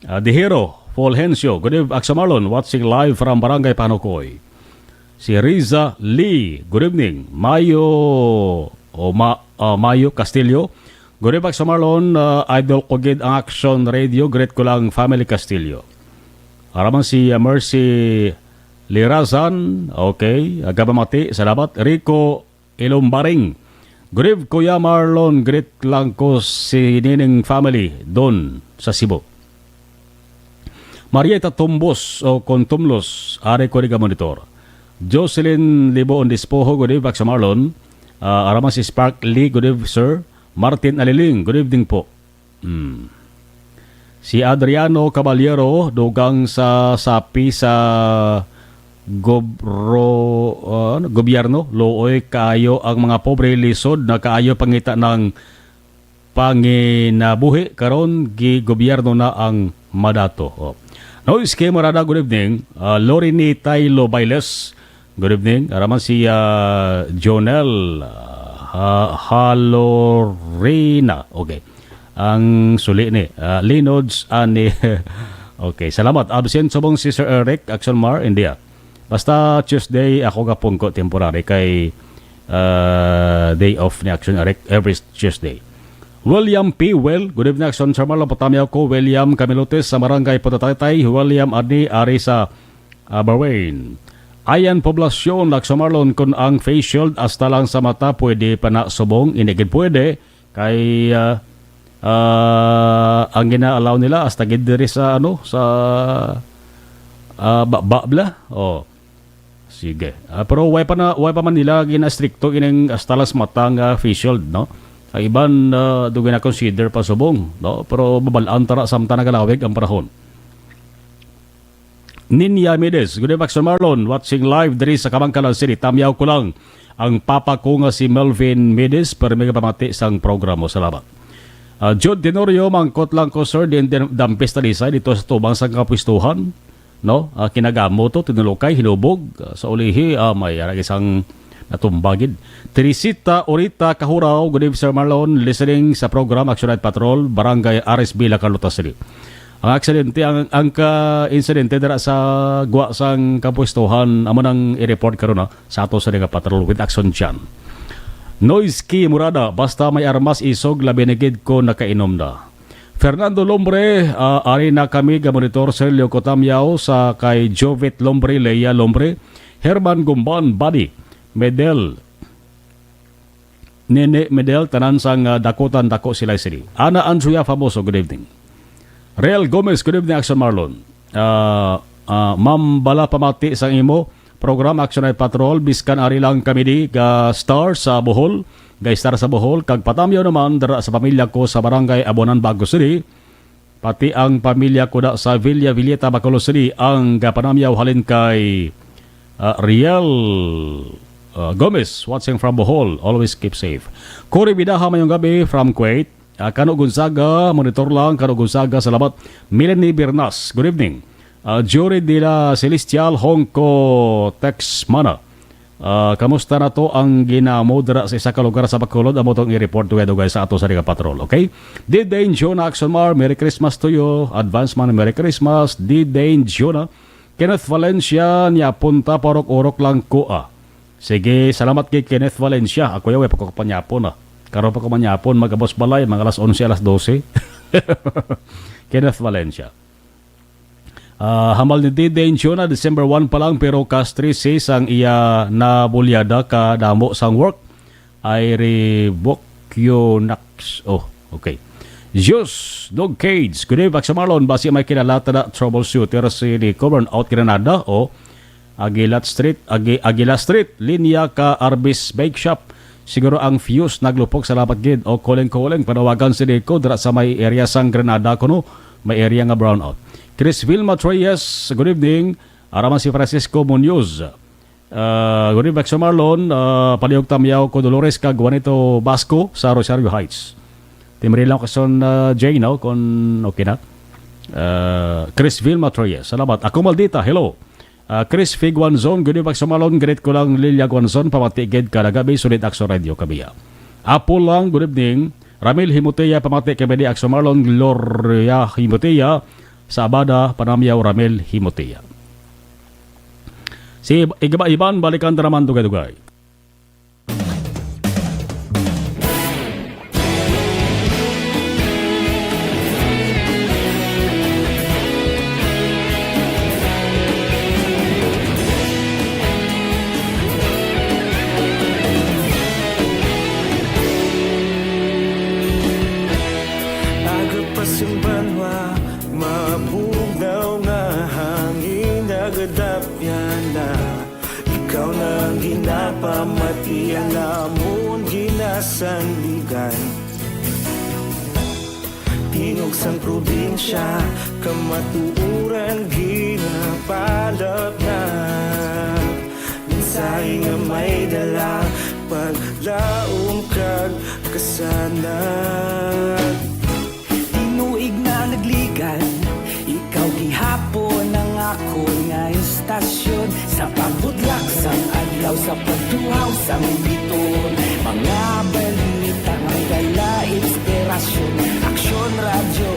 ah, Dihero, Fulgencio, good evening, Action Marlon, watching live from Barangay Panukoy. Si Riza Lee, good evening. Mayo, o Ma-, ah, Mayo Castillo, good evening, Action Marlon, ah, idol ko gid ang Action Radio, greet ko lang family Castillo. Araman si, ah, Mercy Lirazan, okay, agabamati, salamat. Rico Ilumbaring, good eve, Kuya Marlon, greet lang ko si Nining family doon sa Cebu. Marieta Tumbos o Contumlos, ari ko ni ka monitor. Jocelyn Liboon Dispoho, good eve, Action Marlon. Ah, araman si Spark Lee, good eve, sir. Martin Aliling, good evening po. Hmm. Si Adriano Caballero, dugang sa sapi sa gobro-, ah, ano, gobyerno, luoy kaayo ang mga pobre, lisod na kaayo pangita ng panginabuhi, karon gi gobyerno na ang madato. Oh. Noise K Murada, good evening. Ah, Lorini Tailo Bailes, good evening. Araman si, ah, Jonel, ah, Ha-, Halorina. Okay. Ang suli ni, ah, Linods ani. Okay, salamat. Absent subong si Sir Eric Axelmar, India. Basta Tuesday, ako gapungko temporary kay, ah, day off ni Action Eric every Tuesday. William P. Well, good evening, Action Sir Marlon. Patami ako, William Camilotes sa Barangay Putataytay. William Adni, ari sa, ah, Bahrain. Ayan, Poblasyon, Action Marlon, kung ang face shield hasta lang sa mata, pwede pa na subong, inigid pwede. Kay, ah, ah, ang gina-allow nila hasta gid diri sa, ano, sa, ah, ba, ba, bla. Oh. Sige. Ah, pero why pa na, why pa man nila gina-stricto ining hasta lang sa mata nga face shield, no? Ang iban, ah, do gina-consider pa subong, no? Pero babalaan tara samtang nagalawig ang panahon. Ninya Mides, good evening, Sir Marlon. Watching live diri sa Kabankalan City. Tamyaw ko lang ang papa ko nga si Melvin Mides, pero may kapamati sang programa. Salamat. Ah, Jude Tenorio, mangkot lang ko, sir, din, din dampis talisay dito sa tubang sa kapwistuhan, no? Ah, kinagamo to, tinulokay, hinubog, ah, sa ulihi, ah, may arang isang natumba gid. Teresita Orita Kahuraw, good evening, Sir Marlon, listening sa program Action Night Patrol, Barangay Aris Villa, Carlota City. Ang aksidente, ang, ang ka-, insidente dira sa gwa sang kapwestuhan, amo nang i-report karon, ah, sa ato sa nga patrol with Action Jan. Noise Key Murada, basta may armas isog, labi na gid ko nakainom na. Fernando Lombre, ah, ari na kami ga monitor, Sergio Cotamyao, sa kay Jovet Lombre, Lea Lombre, Herman Gumban, Buddy, Medel, Nene Medel, tanan sang, ah, Dakutan, Dako, Silay City. Ana Ansuya Famoso, good evening. Real Gomez, good evening, Action Marlon. Ah, ah, Ma'am, bala pamati sang imo program, Action Night Patrol, biskan ari lang kami di ga star sa Bohol, ga star sa Bohol, kag patamyaw naman dira sa pamilya ko sa Barangay Abonan, Bago City, pati ang pamilya ko da sa Villa Villeta, Bacolod City, ang gapanamyaw halin kay, ah, Riel, ah, Gomez, watching from Bohol. Always keep safe. Cory Bidaha, mayong gabi from Kuwait. Ah, Kano Gonzaga, monitor lang, Kano Gonzaga, salamat. Melanie Bernas, good evening. Ah, Jory de la Celestial, Hong Ko, text mana. Ah, kamusta na to ang ginamo dira sa isa ka lugar sa Bacolod? Amo tong i-report, dugay-dugay sa ato sa Riga Patrol, okay? Didane Jonah Action Mar, Merry Christmas to you. Advance man, Merry Christmas. Didane Jonah. Kenneth Valencia, niya punta, parok-urok lang ko, ah. Sige, salamat kay Kenneth Valencia. Ako yaw, eh, pagkakapanyapon, ah. Karon pa ko manyapon, mag-abos balay, mga alas onse, alas dose. Kenneth Valencia. Ah, hambal ni Didane Jonah, December one pa lang, pero cash trece sang iya nabulyada ka damo sang work. I revoke you next. Oh, okay. Zeus, Dog Cage, good evening, Action Marlon. Basi may kinalata na troubleshooter si Nico, burn out Granada, o Aguila Street, Agi-, Aguila Street, linya ka Arbis Bake Shop. Siguro ang fuse naglupok, salamat gid. O, calling, calling, panawagan si Nico dira sa may area sang Granada kuno, may area nga brownout. Chris Vilma Treyes, good evening. Araman si Francisco Munoz. Ah, good evening, Action Marlon. Ah, palihog tamyaw ko Dolores kag Juanito Basco sa Rosario Heights. Timri lang ko son, ah, Jay, no? Kung okay na. Ah, Chris Vilma Treyes, salamat. Ako Maldita, hello. Ah, Chris Fig Guanzon, good evening, Action Marlon. Greet ko lang Lilia Guanzon, pamati gid ka nagabi, sulit Action Radio kabiya. Apple lang, good evening. Ramil Himotea, pamati kami di Action Marlon. Gloria Himotea, sa Abada, panamyaw Ramil Himotea. Si Igba-, Iban, balikan ta naman dugay-dugay. Aga pa sing banwa, mabugnaw nga hangin nagadapyan na. Ikaw na ang ginapamati, ang amon ginasandigan. Tingog sang probinsya, kamatuoran ginapalapnag. Mensahe nga may dala, paglaom kag kasanag. Tinuig na nagligan, ikaw gihapon ang akon nga istasyon. Sa pagbudlak sang adlaw, sa pagtuhaw sang biton, mga balita may dala inspirasyon. Aksyon Radyo,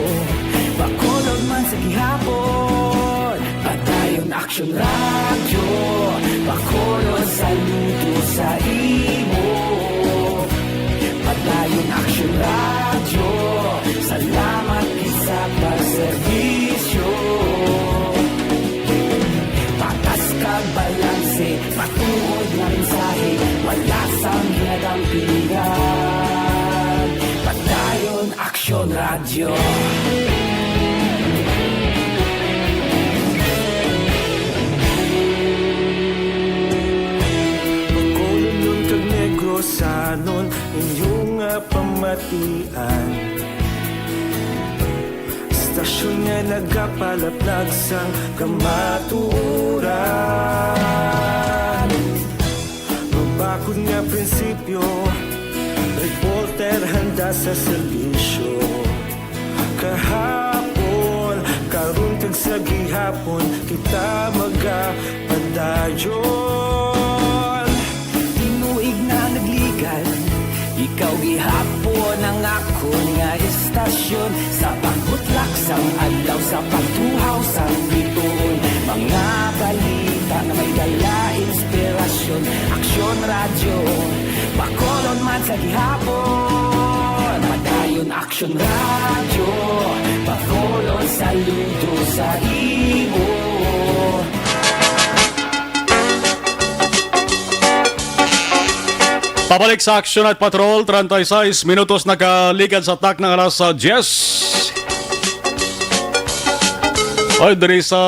Bacolod man sa gihapon. Padayon Aksyon Radyo, Bacolod, saludo sa imo. Padayon Aksyon Radyo, salamat gid sa pagserbisyo. Patas kag balanse, matuod nga mensahe, wala sang ginadampingan. Padayon Aksyon Radyo. Bacolodnon kag Negrosanon, inyo nga pamatian. Istasyon nga nagapalaplag sang kamatuoran. Mabakod nga prinsipyo, reporter handa sa serbisyo. Kahapon, karon kag sa gihapon, kita magapadayon. Tinuig na nagligan, ikaw gihapon ang akon nga istasyon. Sa pagbutlak sang adlaw, sa pagtuhaw sang bituon, mga balita nga may dala inspirasyon. Aksyon Radyo, Bacolod man sa gihapon. Padayon Aksyon Radyo, Bacolod, saludo sa imo. Pabalik sa Action at Patrol, treinta y seis minutos nakaligad sa takna nga alas, ah, diyes. Oy, diri sa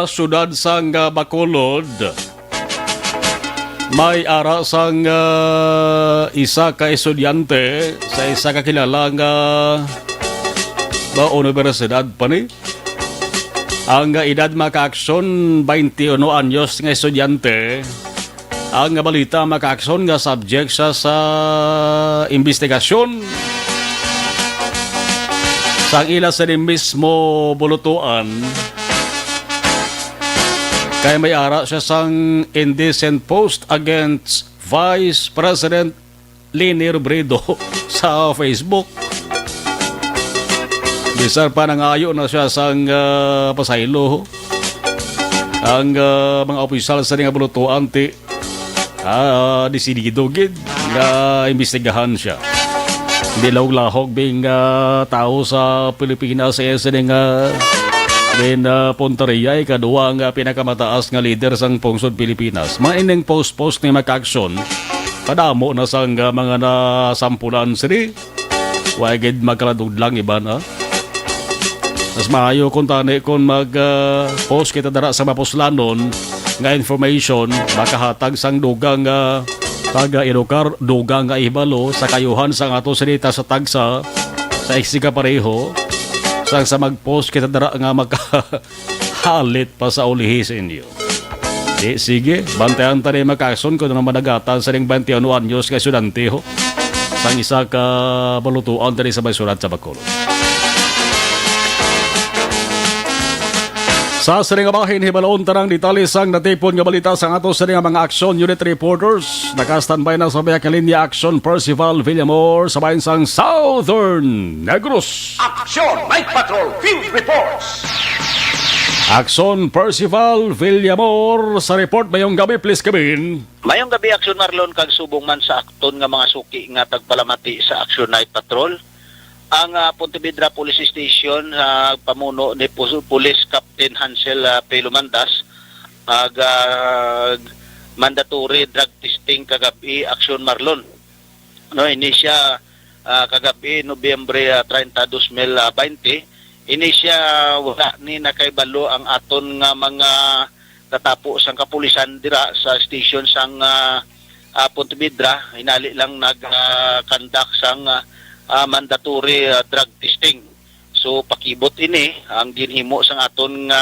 siyudad sang, ah, Bacolod, may ara sang, ah, isa ka estudyante sa isa ka kilala nga ba, universidad pa ni. Ang, ah, edad, mga kaaksyon, twenty-one anyos nga estudyante. Ang balita, mga kaaksyon, nga subject siya sa investigasyon sang ila sini mismo bulutuan, kay may ara siya sang indecent post against Vice President Leni Robredo sa Facebook. Bisan pa nangayo na siya sang, ah, pasaylo, ang, ah, mga opisyal sa nga bulutuan, ti, ah, desidido gid nga imbestigahan siya. Hindi lahog-lahog bing, ah, tawo sa Pilipinas, eh, sini nga bin, ah, punteriya, ikaduha nga pinakamataas nga leader sang pungsod Pilipinas. Maining post-post ni, mga kaaksyon, padamo na sang, ah, mga nasampulan sini. Wa gid magkaladudlang iban, ha? Mas maayo kung tani kung mag, ah, post kita dara sa mapuslanon nga information, makahatag sang dugang nga pag-edukar, dugang nga hibalo sa kayuhan sang ato sinita sa tagsa, sa eksika pareho, sang sa mag-post kita dara nga makahalit pa sa ulihi sa inyo. Di, sige, bantayan ta ni, mga kaaksyon, kung ano managatan sa ning twenty-one anyos nga estudyante, ho, sang isa ka balutuan diri sa may siyudad sa Bacolod. Sa sining bahin, hibaloon ta ang detalye sang natipon nga balita sang ato sini nga mga action unit reporters. Naka-standby na sa biyak linya action Percival Villamor sa bahin sang Southern Negros. Action Night Patrol Field Reports. Action Percival Villamor sa report. Mayong gabi, please, Kevin. Mayong gabi, Action Marlon, kag subong man sa aton nga mga suki nga tagpalamati sa Action Night Patrol. Ang, ah, Pontevedra Police Station, ah, pamuno ni Pus-, Police Captain Hansel, ah, P. Lumandas, ag, ah, mandatory drug testing kagabi, Action Marlon. No, ini siya, ah, kagabi, Nobyembre, ah, treinta, dos mil baynte. Ini siya, wala ni nakahibalo ang aton nga mga katapo sang kapulisan dira sa station sang, ah, ah, Pontevedra. Hinali lang nag, ah, conduct sang, ah, ah, mandatory, ah, drug testing. So, pakibot ini ang ginhimo sang aton nga,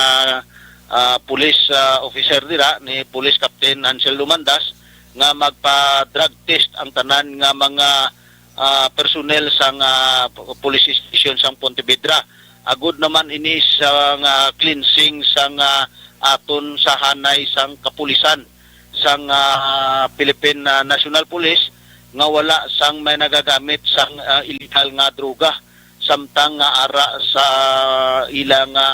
ah, police, ah, officer dira ni Police Captain Hansel Lumandas nga magpa-drug test ang tanan nga mga, ah, personnel sang, ah, police station sang Pontevedra. Agud naman ini sa nga cleansing sang, ah, aton sa hanay sang kapulisan sang, ah, Philippine, ah, National Police nga wala sang may nagagamit sang, ah, illegal nga droga samtang nga ara sa ila nga,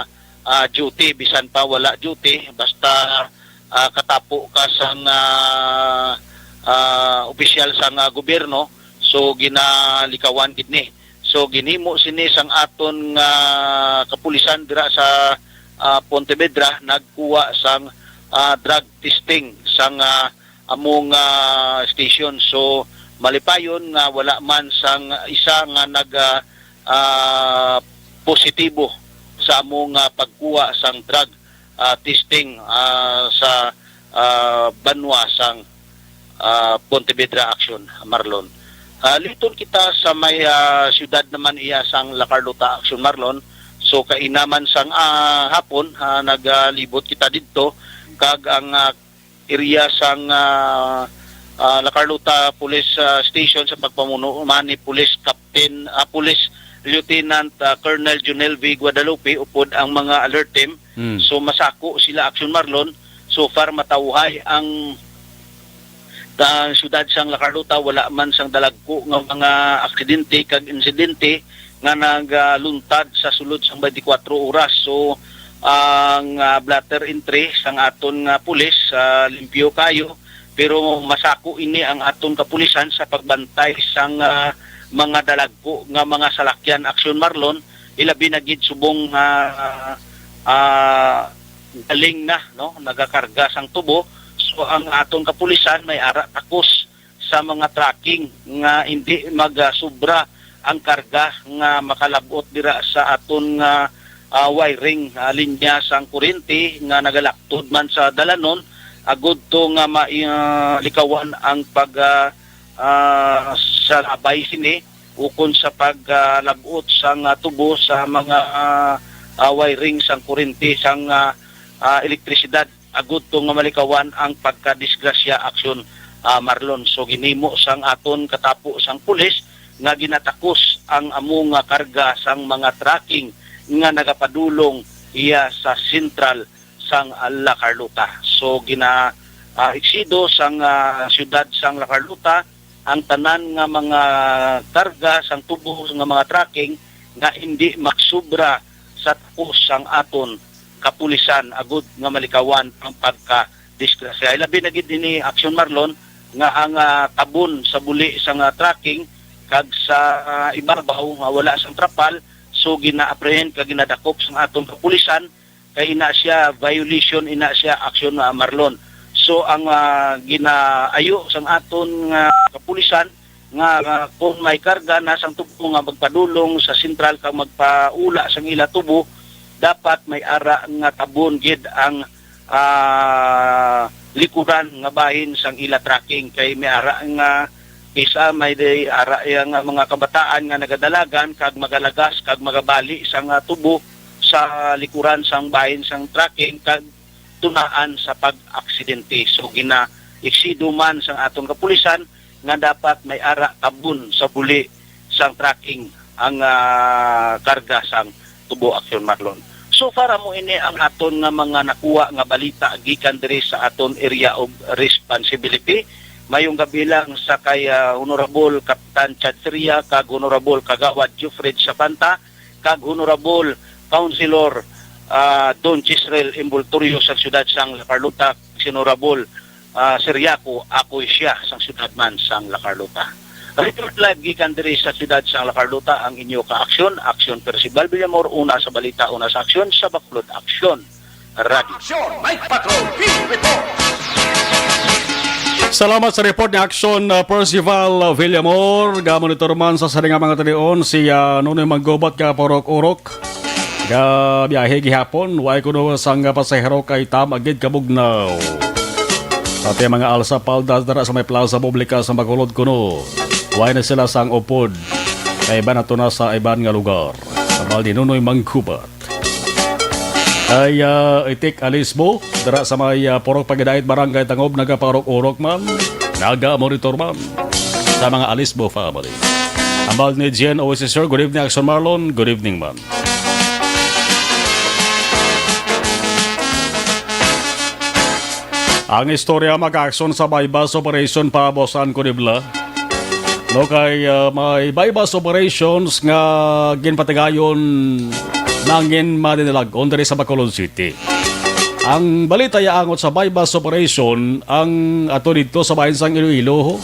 ah, duty, bisan pa wala duty, basta, ah, katapo ka sang, ah, ah, opisyal sang, ah, gobyerno, so ginalikawan gid ni. So ginhimo sini sang aton nga kapulisan dira sa, ah, Pontevedra, nagkuha sang, ah, drug testing sang, ah, among, ah, station. So, malipayon nga wala man sang isa nga nag, ah, ah, positibo sa among, ah, pagkuha sang drug, ah, testing, ah, sa, ah, banwa sang, ah, Pontevedra Action, Marlon. Ah, liton kita sa may, ah, siyudad naman iya sang La Carlota Action, Marlon. So, kainaman sang, ah, hapon, ah, nagalibot kita didto, kag ang, ah, area sang, ah, ah, La Carlota Police, ah, Station sa pagpamuno man ni Police Captain, ah, Police Lieutenant, ah, Colonel Junel V. Guadalupe upod ang mga alert team. Hmm. So, masako sila, Action Marlon. So far, matawhay ang, ah, siyudad sang La Carlota. Wala man sang dalagko nga mga aksidente kag insidente nga nagaluntad sa sulod sang twenty-four oras. So, ang, ah, blotter entry sang aton nga pulis, ah, limpyo kayo, pero masako ini ang aton kapulisan sa pagbantay sang, ah, mga dalagko nga mga salakyan, Action Marlon, ilabi na gid subong, ah, ah, galing na, no, nagakarga sang tubo. So, ang aton kapulisan may ara takos sa mga trucking nga hindi magasubra ang karga nga makalab-ot dira sa aton nga, ah, wiring, ah, linya sang kuryente nga nagalaktod man sa dalanon, agud to nga ma-, ah, likawan ang pag, ah, ah, sa labay sini ukon sa pag, ah, lab-ot sang, ah, tubo sa mga, ah, ah, wiring sang kuryente sang, ah, ah, elektrisidad, agud to nga malikawan ang pagkadisgrasya, Aksyon, ah, Marlon. So, ginhimo sang aton katapo sang pulis nga ginatakos ang amo nga karga sang mga trucking nga nagapadulong iya sa sentral sang La Carlota. So, gina, ah, eksido sang, ah, siyudad sang La Carlota ang tanan nga mga karga sang tubo nga mga trucking nga hindi maksubra sa takos sang aton kapulisan agud nga malikawan ang pagkadisgrasya. Labi na gid ini, Aksyon, Marlon, nga ang, ah, tabon sa buli sang, ah, trucking kag sa, ah, ibabaw nga wala sang trapal, so gina-apprehend kag ginadakop sang aton kapulisan, kay ina siya violation, ina siya, Aksyon, ah, Marlon. So ang, ah, ginaayo sang aton nga kapulisan nga, ah, kung may karga na sang tubo nga magpadulong sa sentral kag magpaula sang ila tubo, dapat may ara nga tabon gid ang, ah, likuran nga bahin sang ila trucking, kay may ara nga isa, may di ara iya nga mga kabataan nga nagadalagan kag magalagas kag magabali sang, ah, tubo sa likuran sang bahin sang trucking kag tunaan sa pag-aksidente. So, gina-eksido man sang aton kapulisan nga dapat may ara tabon sa buli sang trucking ang, ah, karga sang tubo, Aksyon, Marlon. So far, amo ini ang aton nga mga nakuha nga balita gikan diri sa aton area of responsibility. Mayong gabi lang sa kay, ah, Honorable Kapitan Chad Feria kag Honorable Kagawad Jufred Sabanta kag Honorable Councilor, ah, Don Chisrel Imboltorio sa siyudad sang La Carlota, si Honorable, ah, Siriaco Akoy siya sang siyudad man sang La Carlota. Report live gikan diri sa siyudad sang La Carlota ang inyo ka-aksyon, Aksyon Percival Villamor, una sa balita, una sa aksyon, sa Bacolod Aksyon Radio. Aksyon, Night Patrol, Field Report. Salamat sa report ni Aksyon, uh, Percival, uh, Villamor. Ga-monitor man sa sini nga mga talion si, uh, Nonoy Manggubat, ga-paurok-urok. Gabiyahe gihapon, way kuno sang pasahero kay tama gid kabugnaw. Pati mga alsa paldas dara sa may plaza publika sa Bacolod kuno, way na sila sang upod. Kay iban ato na sa iban nga lugar. Sa Baldi Nonoy Manggubat. Ay, ah, Itik Alisbo, dira sa may, ah, Purok Pagidait, Barangay Tangob, nagapaurok-urok man, naga-monitor man sa mga Alisbo family. Ambal ni Jen Oasis, sir. Good evening, Action Marlon. Good evening, man. Ang istorya mag-action sa buy-bust operation pa, Boss An Conibla. No, kay, ah, may buy-bust operations nga ginpatigayon nangin madinilag-on diri sa Bacolod City. Ang balita yaangot sa buy-bust operation ang ato dito sa bahin sang Iloilo.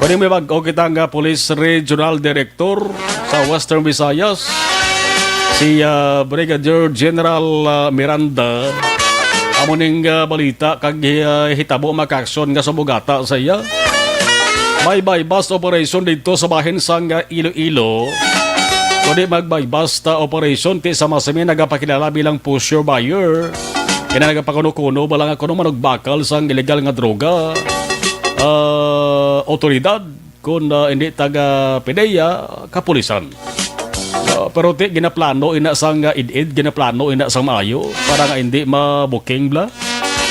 Kung may bag-o kita nga Police Regional Director sa Western Visayas, si, ah, Brigadier General, ah, Miranda. Amo ning, ah, balita kag, ah, hitabo makaaksyon nga subugata sa iya. May buy-bust operation didto sa bahin sang, ah, Iloilo. Kundi mag-buy-bust, ah, operation ti sa masimi nagapakilala bilang pusher buyer. Kaya nagapakuno-kuno bala nga kuno manugbakal sang illegal nga droga, ah, otoridad, kun, ah, hindi taga PDEA, kapulisan. Ah, pero ti ginaplano ina sang, ah, id-id, ginaplano ina sang maayo para nga hindi mabuking bla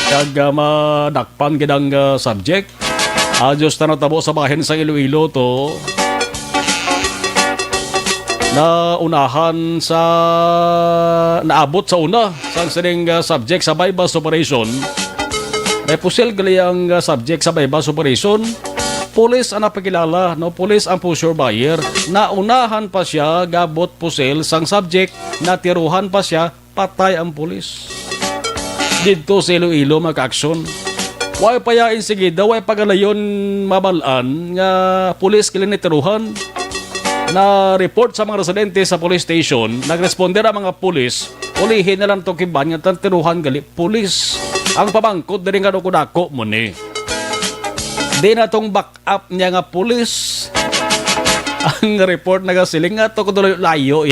kag, ah, madakpan gid ang, ah, subject. Adyos na natabo sa bahin sa Iloilo to. Naunahan sa, naabot sa una sang sining, ah, subject sa buy-bust operation. May pusil gali ang, ah, subject sa buy-bust operation. Pulis ang napakilala, no? Pulis ang pusher buyer. Naunahan pa siya gabot pusil sang subject, natiruhan pa siya, patay ang pulis. Didto sa Iloilo, mga kaaksyon. Way pa ya insigida, way pa galayon mabal-an nga pulis kini natiruhan. Na-report sa mga residente sa police station, nag-responder ang mga pulis, ulihi na lang to kiban nga tan tiruhan gali pulis. Ang pamangkot diri nga dako-dako mo ni. Di na tong back up niya nga pulis. Ang report nagasiling nga to kung layo-layo.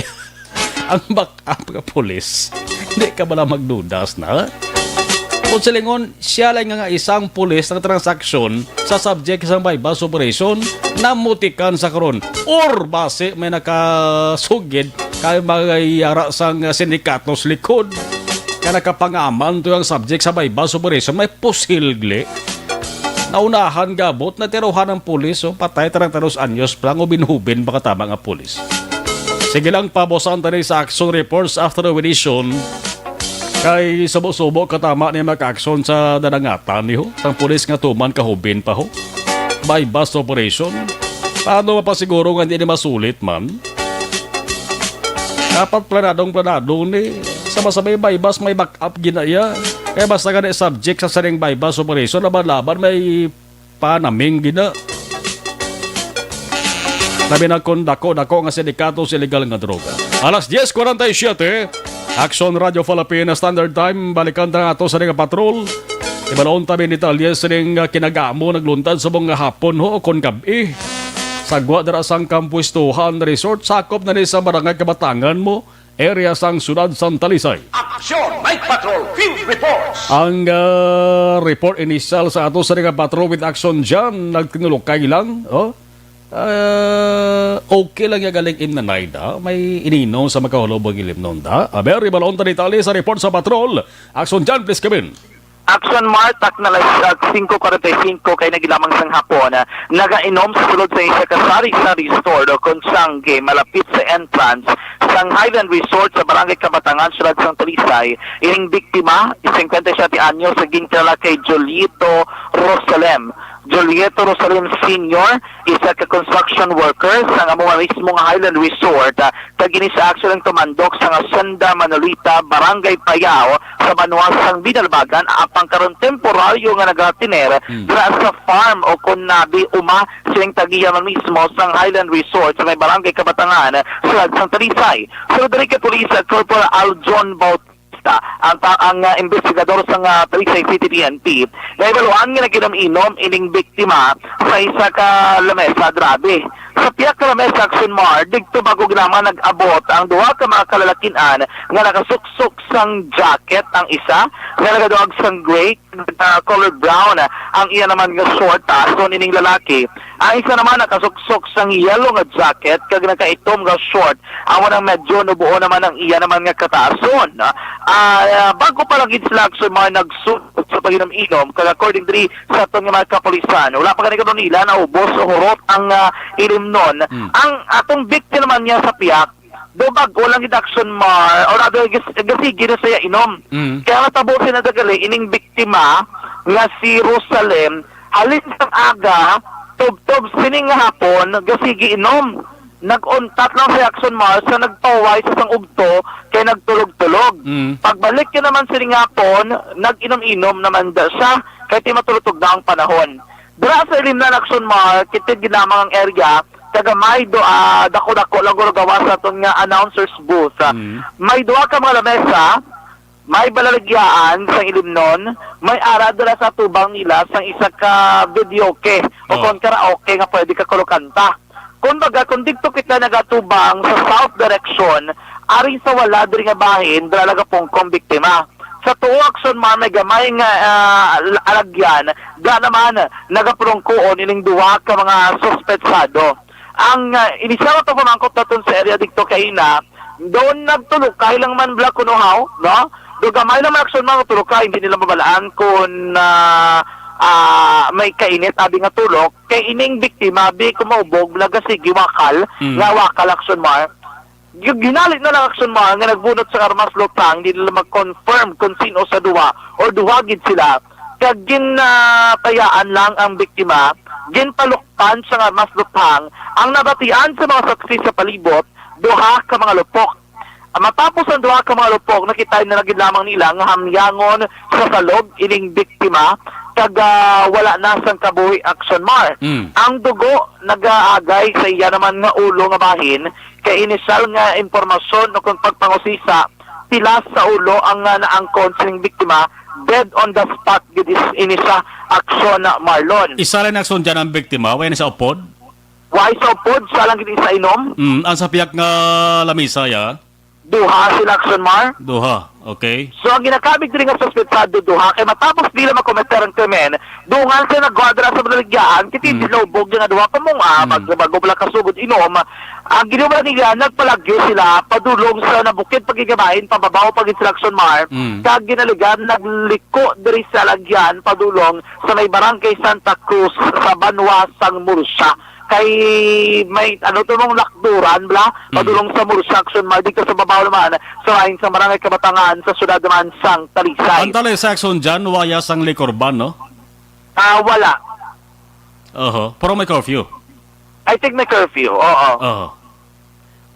ang backup nga pulis. Hindi ka bala magdudas na? Kung silingon, siya lang nga isang pulis na transaksyon sa subject sa buy-bust operation, namutikan sa karon. Or basi may nakasugid kay magayara sang sindikatos likod. Kaya nakapangaman to ang subject sa buy-bust operation, may pusilgli. Naunahan gabot, natiruhan ang pulis, oh, patay tarang tanos anyos pa lang, ubin-hubin pa katama nga pulis. Sige lang, pabusan tani sa action reports after the edition. Kay subo-subo katama ni makaaksyon sa danangatan ni ho, sang pulis nga tuman kahubin pa ho. Buy-bust operation. Paano mapasiguro nga hindi ni masulit man? Dapat planadong planado ni. Sa masabay buy-bust may backup ginaya. Kaya basta gani subject sa sining buy-bust operation, laban-laban may panaming gina. Labi na kon dako-dako nga sindikato sa illegal nga droga. Alas diez cuarenta y siete, Action Radio Philippines Standard Time. Balikan ta nga ato sa nga patrol. Ibalon ta may detalye sining, ah, kinagamo nagluntad sa mga hapon ho o kon gab-i. Sagwa dira sang Kampuestuhan Resort, sakop na ni sa Barangay Kabatangan mo, area sang Siyudad sang Talisay. Action Night Patrol Field Reports. Ang, ah, report initial sa ato sa nga patrol with Action John, nagtinulokay lang, oh. Ah, okay lang yung galing im nanay da. May ininom sa makahulog ang ilimnon da. Aber, ibalon ta detalye sa report sa patrol. Action John, please come in. Action Mart, tak na alas, ah, singko kuwarenta y singko kay nagilamang sang hapon. Ah, nagainom sa sulod sa isa ka sari-sari store o kung sangge malapit sa entrance sang Highland Resort sa Barangay Kabatangan, Siyudad sang Talisay. Ining biktima, singkwenta y siyete anyos, nga ginkilala kay Julito Rosalem. Julito Rosalem Senior, isa ka construction worker sang amo mismo nga Highland Resort. Ah, kag ini sa aksyon ang tumandok sa Hacienda Manolita, Barangay Payao, sa banwa sang Binalbagan, apang karon temporaryo nga nagatiner Hmm. dira sa farm o kon nabi uma sining tag-iya man mismo sang Highland Resort sa may Barangay Kabatangan, Siyudad sang Talisay. Sulod diri kay Police Corporal Aljon Bautista, ang ta-, ang, ah, investigador sang, ah, Talisay City P N P, nahibaluan nga nag-inom-inom ining biktima sa isa ka lamesa. Grabe. Sa pihak ka lamesa, Action Mart, didto bago ginaman nag-abot ang duha ka mga kalalakin-an nga nakasuksok sang jacket, ang isa nga nagaduag sang gray, ah, color brown, ang iya naman nga short, tason ining lalaki. Ang isa naman nakasuksok sang yellow nga jacket kag nakaitom nga short, amo nang medyo nubuo naman ang iya naman nga kataason. Ah, bago pa lang gid sila, Action Mart, nagsulod sa pag-inom-inom, kag according diri sa aton nga mga kapulisan, wala pa gani kuno nila naubos o hurot ang, ah, ilimnon. Hmm. Ang atong biktima naman niya sa pihak, do bag-o lang gid, Action Mart, or rather, gas-, gasigi na siya inom. Mm. Kaya natabo siya na dagali ining biktima nga si Rosalem, halin sang aga, tubtob sining nga hapon, gasigi inom. Nag-untat lang si Action Mart sa nagpahuway sa sang ugto kay nagtulog-tulog. Mm. Pagbalik niya naman sining hapon, nag-inom-inom naman da siya kay ti matulog na ang panahon. Dira sa ilim na Action Mart, kitid ginamang ang area, kag gamay do, ah, dako-dako lang guro gawas sa aton nga announcer's booth. Ah, Mm. may duha ka mga lamesa, may balaligyaan sang ilimnon, may ara dira sa tubang nila sang isa ka videoke o Oh. kon karaoke nga pwede ka kuno kanta. Kumbaga, kung didto kita nagatubang sa south direction, ari sa wala diri nga bahin, dira nagapungkong biktima. Sa tuo, Action Mart, may gamay nga, ah, al-, alagyan, da naman nagapurungkuon ining duha ka mga suspetsado. Ang, ah, inisial nga pamangkot naton sa area didto kaina, doon nagtulukay lang man bala kuno haw, no? Do gamay lang man, Action Mart, nga tulukay, hindi nila mabalaan kung, ah, ah, may kainit abi nga tulok, kay ining biktima, bi kumaubog, nagasigi wakal, Mm. nga wakal, Action Mart. Yung ginali na lang, Action Mart, nga nagbunot sa armas lutang, di nila mag-confirm kung sino sa duha or duha gid sila. Kag ginatayaan lang ang biktima, ginpalukpan sa armas lutang. Ang nabatian sa mga saksi sa palibot, duha ka mga lupok. Matapos ang duha ka mga lupok, nakita na gid lamang nila nga hamyangon sa salog ining biktima, kag, ah, wala na sang kabuhi, Action Mart. Mm. Ang dugo nagaagay sa iya naman nga ulo nga bahin, kay initial nga impormasyon o kung pagpangusisa, pilas sa ulo ang, ah, naangkon sining biktima, dead on the spot gid is-, ini siya, Action Marlon. Isa lang Action dyan ang biktima, wala na sa upod? Wala sa upod, siya lang gid sa inom. Mm, ang sa pihak nga lamisa, ya? Duha sila, Action Mar. Duha, okay. So, ang ginakamit diri nga suspetsado, duha, kay matapos nila makometer ang krimen, dungan sila nagkuha dira sa baligyahan, kay Mm. tinlobog nga duha ka mong, ah, Mm. mag-, bago pala kasugod inom. Ang ginawa nila, nagpalagyo sila padulong sa nabukid pa gid nga bahin, pababaw pa gid sila, Action Mar, Mm. kag ginaligan, nagliko diri sa lagyan padulong sa may barangay Santa Cruz sa banwa sang Murcia. Kay may, ano to, mong lakduran, bla? Mm. Padulong sa Murcia, Action Mar, dito sa babaw naman, sa lain sa Barangay Kabatangan, sa siyudad naman sang Talisay. Ang Talisay, Action John, waya sang liquor ban, no? Ah, wala. Oho. Pero may curfew. I think may curfew, oo. Oho.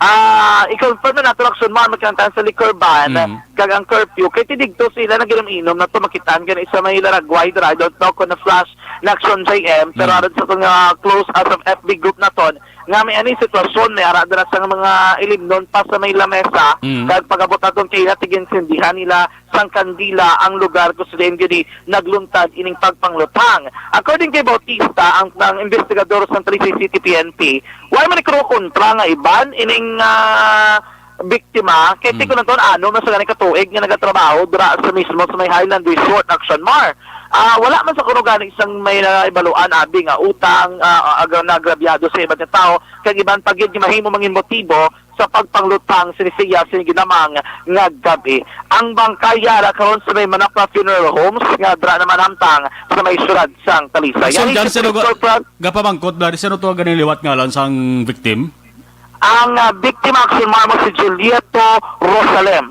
Ah, i-confirm na nato, Action Mar, magkantahan sa liquor ban, Mm. kag ang curfew, kay tidigto sila nag-inom-inom na to, makitaan ka na isa may laragway dira. I don't know kung na-flash na, Action J M, pero Mm. aron sa itong, ah, close as of F B group naton, nga may ani sitwasyon, may ara dira sa mga ilimnon pa sa may lamesa, Mm. kag pag-abot naton kay natiginsindihan nila sang kandila ang lugar kung sa diin gid nagluntad ining pagpangluthang. According kay Bautista, ang, ang investigador sa Talisay City P N P, wala man ikuno kontra nga iban ining, ah, biktima, kay Mm. tiko na to, ano, na sa gani ka tuig nga nagatrabaho dira sa mismo sa may Highland Resort, Action Mar. Ah, wala man sa kuno gani sang may naibaluan, abi, nga utang, ah, ah, aga-, naagrabyado sa iban nga tawo, kag iban pa gid nga mahimo mangin motibo sa pagpangluthang sini siya sini ginamang nga gabi. Ang bangkay ara karon sa may Manakla Funeral Homes nga dira naman hamtang sa may siyudad sang Talisay. Action Yan John, si sino ga-, Corporal gapamangkot, Brad, sino to ganing liwat ngalan sang victim? Ang, ah, biktima, Action Mar, mo si Julieto Rosalem.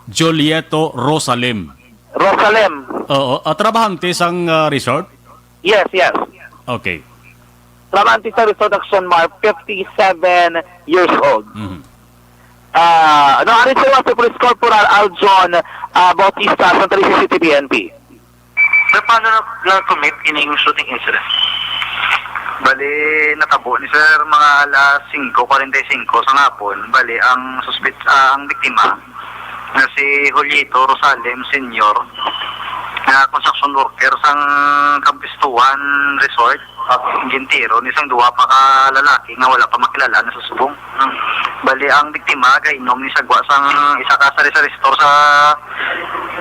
Julieto Rosalem. Rosalem. Oo. Ah, trabahante sang, ah, resort? Yes, yes. Okay. Trabahante sa resort, Action Mar, fifty-seven years old. Mhm. Ah, ano, ari sa si Police Corporal Aljon, ah, Bautista, Santa Teresa City P N P. Sir, paano na, na-commit ining shooting incident? Bali, natabo ni sir mga alas singko kwarenta y singko sa hapon. Bali, ang suspect, ah, ang biktima nga si Julito Rosalem Senior, nga construction worker sang Kampistuhan Resort, gintiro ni sang duha pa ka lalaki nga wala pa makilala na sa subong. Hmm. Bali, ang biktima gainom ni sagwa sang isa ka sari-sari store sa,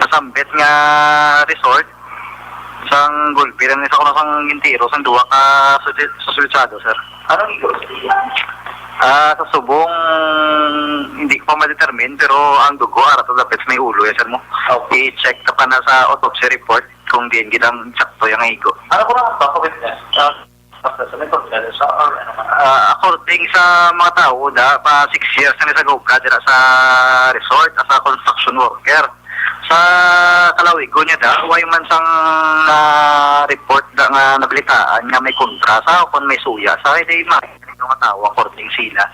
sa sambit nga resort. Sang gulpi lang ni sa kuno sang gintiro sang duha ka susi-, suspetsado, sir. Anong igo? Ah, sa subong, hindi ko pa ma-determine, pero ang dugo ara to dapit sa may ulo, eh, sir mo. Okay. I-check ka pa na sa autopsy report kung diin gid ang sakto yung igo. Ano ko lang ba, witness? Ah, sa may pagkilala sa or ano man? Ah, according sa mga tao, da, pa six years na ni sa Goga dira sa resort as a construction worker. Sa kalawigon niya da, way man sang na-report da nga nabalitaan nga may kontra sa o kon may suya sa kay day mga tawo according sila.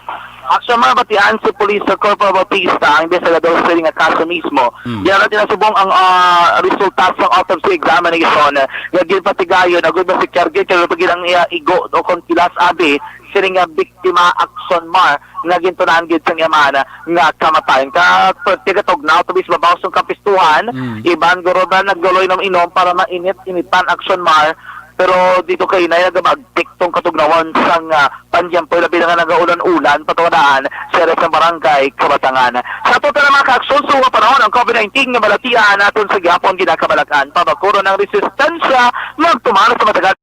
Action, mabatian si Police Corporal Bautista ang investigador sa nga kaso mismo. Hmm. Diyan natin nasubong ang, ah, resulta sa autopsy examination nga ginpatigayon agud ba si Kergin kay pagin ang iya igo o kon kilas abi sini nga biktima, Action Mar, nga gintunan gid sang iya man nga kamatayon. Ka, tigatugnaw to bis babaw sang kapistuhan, Mm. iban guro ba nagluloy inom-inom para mainit-initan, Action Mar, pero dito kay na nagabagtik tong katugnawan sang, ah, pangyampoy, labi na nga nagaulan-ulan, patuwadaan sa area sang barangay Kabatangan. Sa total nga mga kaaksyon, sa mga panahon, ang covid nineteen nga balatian naton sa gihapon ginakabalakan, pabakuron ang resistensya, magtumar sa matagal.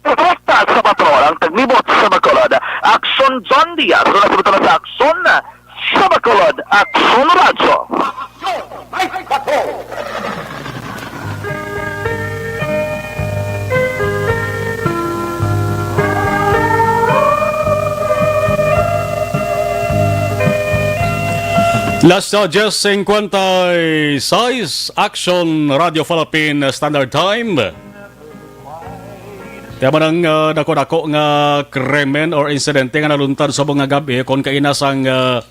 Direkta sa patrol ang taglibot sa Bacolod. Aksyon John Diaz, wala sa butang sa Aksyon sa Bacolod, Aksyon Radyo. Las diyes cincuenta y seis, Action Radio Philippine Standard Time. Kaya man ang, ah, dako-dako nga krimen or insidente nga naluntad sa mga gabi kon kaina sang, ah,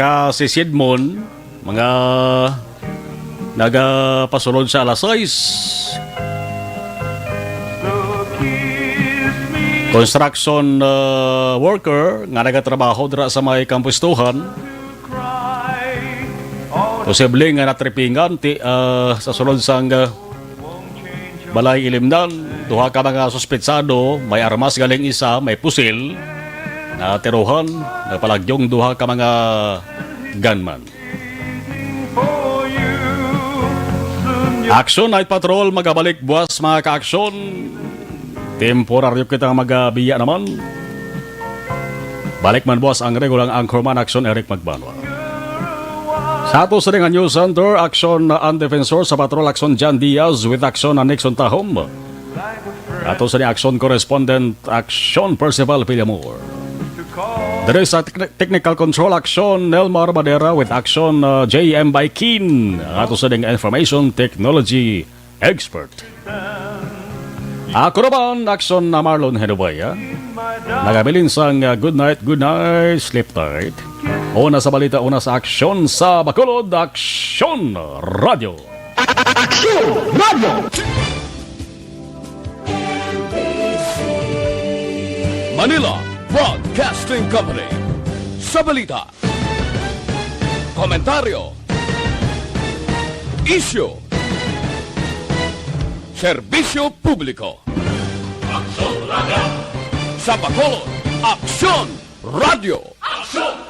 kasisidmon, mga nagapasulod sa alas sais. Construction, uh, worker nga nagatrabaho dira sa may kampustuhan, posible nga natripingan ti, uh, sa sulod sang, uh, balay ilimnan. Duha ka mga suspetsado, may armas galing isa, may pusil. Natirohan, nagpalagyong duha ka mga gunman. Action Night Patrol magabalik buwas, mga ka-aksyon. Temporaryo kita magabiya naman. Balik man buwas ang regulang anchorman, Aksyon Eric Magbanwa. Sa ato sa nga news center, Aksyon Ann Defensor, sa Patrol, Aksyon Jan Diaz, with Aksyon Nixon Tahom. Ato sa ni Aksyon Correspondent, Aksyon Percival Villamor. Diri sa tec-, Technical Control, Aksyon Nelmar Madera, with Aksyon, uh, J M Baikin. Ato sa ding Information Technology Expert. Ako naman, Aksyon na Marlon Henubaya. Nagabilin sang, uh, good night, good night, sleep tight. Una sa balita, una sa aksyon sa Bacolod, Aksyon Radio. Aksyon Radio. Manila Broadcasting Company. Sa balita, komentaryo, isyu, serbisyo publiko. Aksyon Radio. Sa Bacolod, Aksyon Radio. Aksyon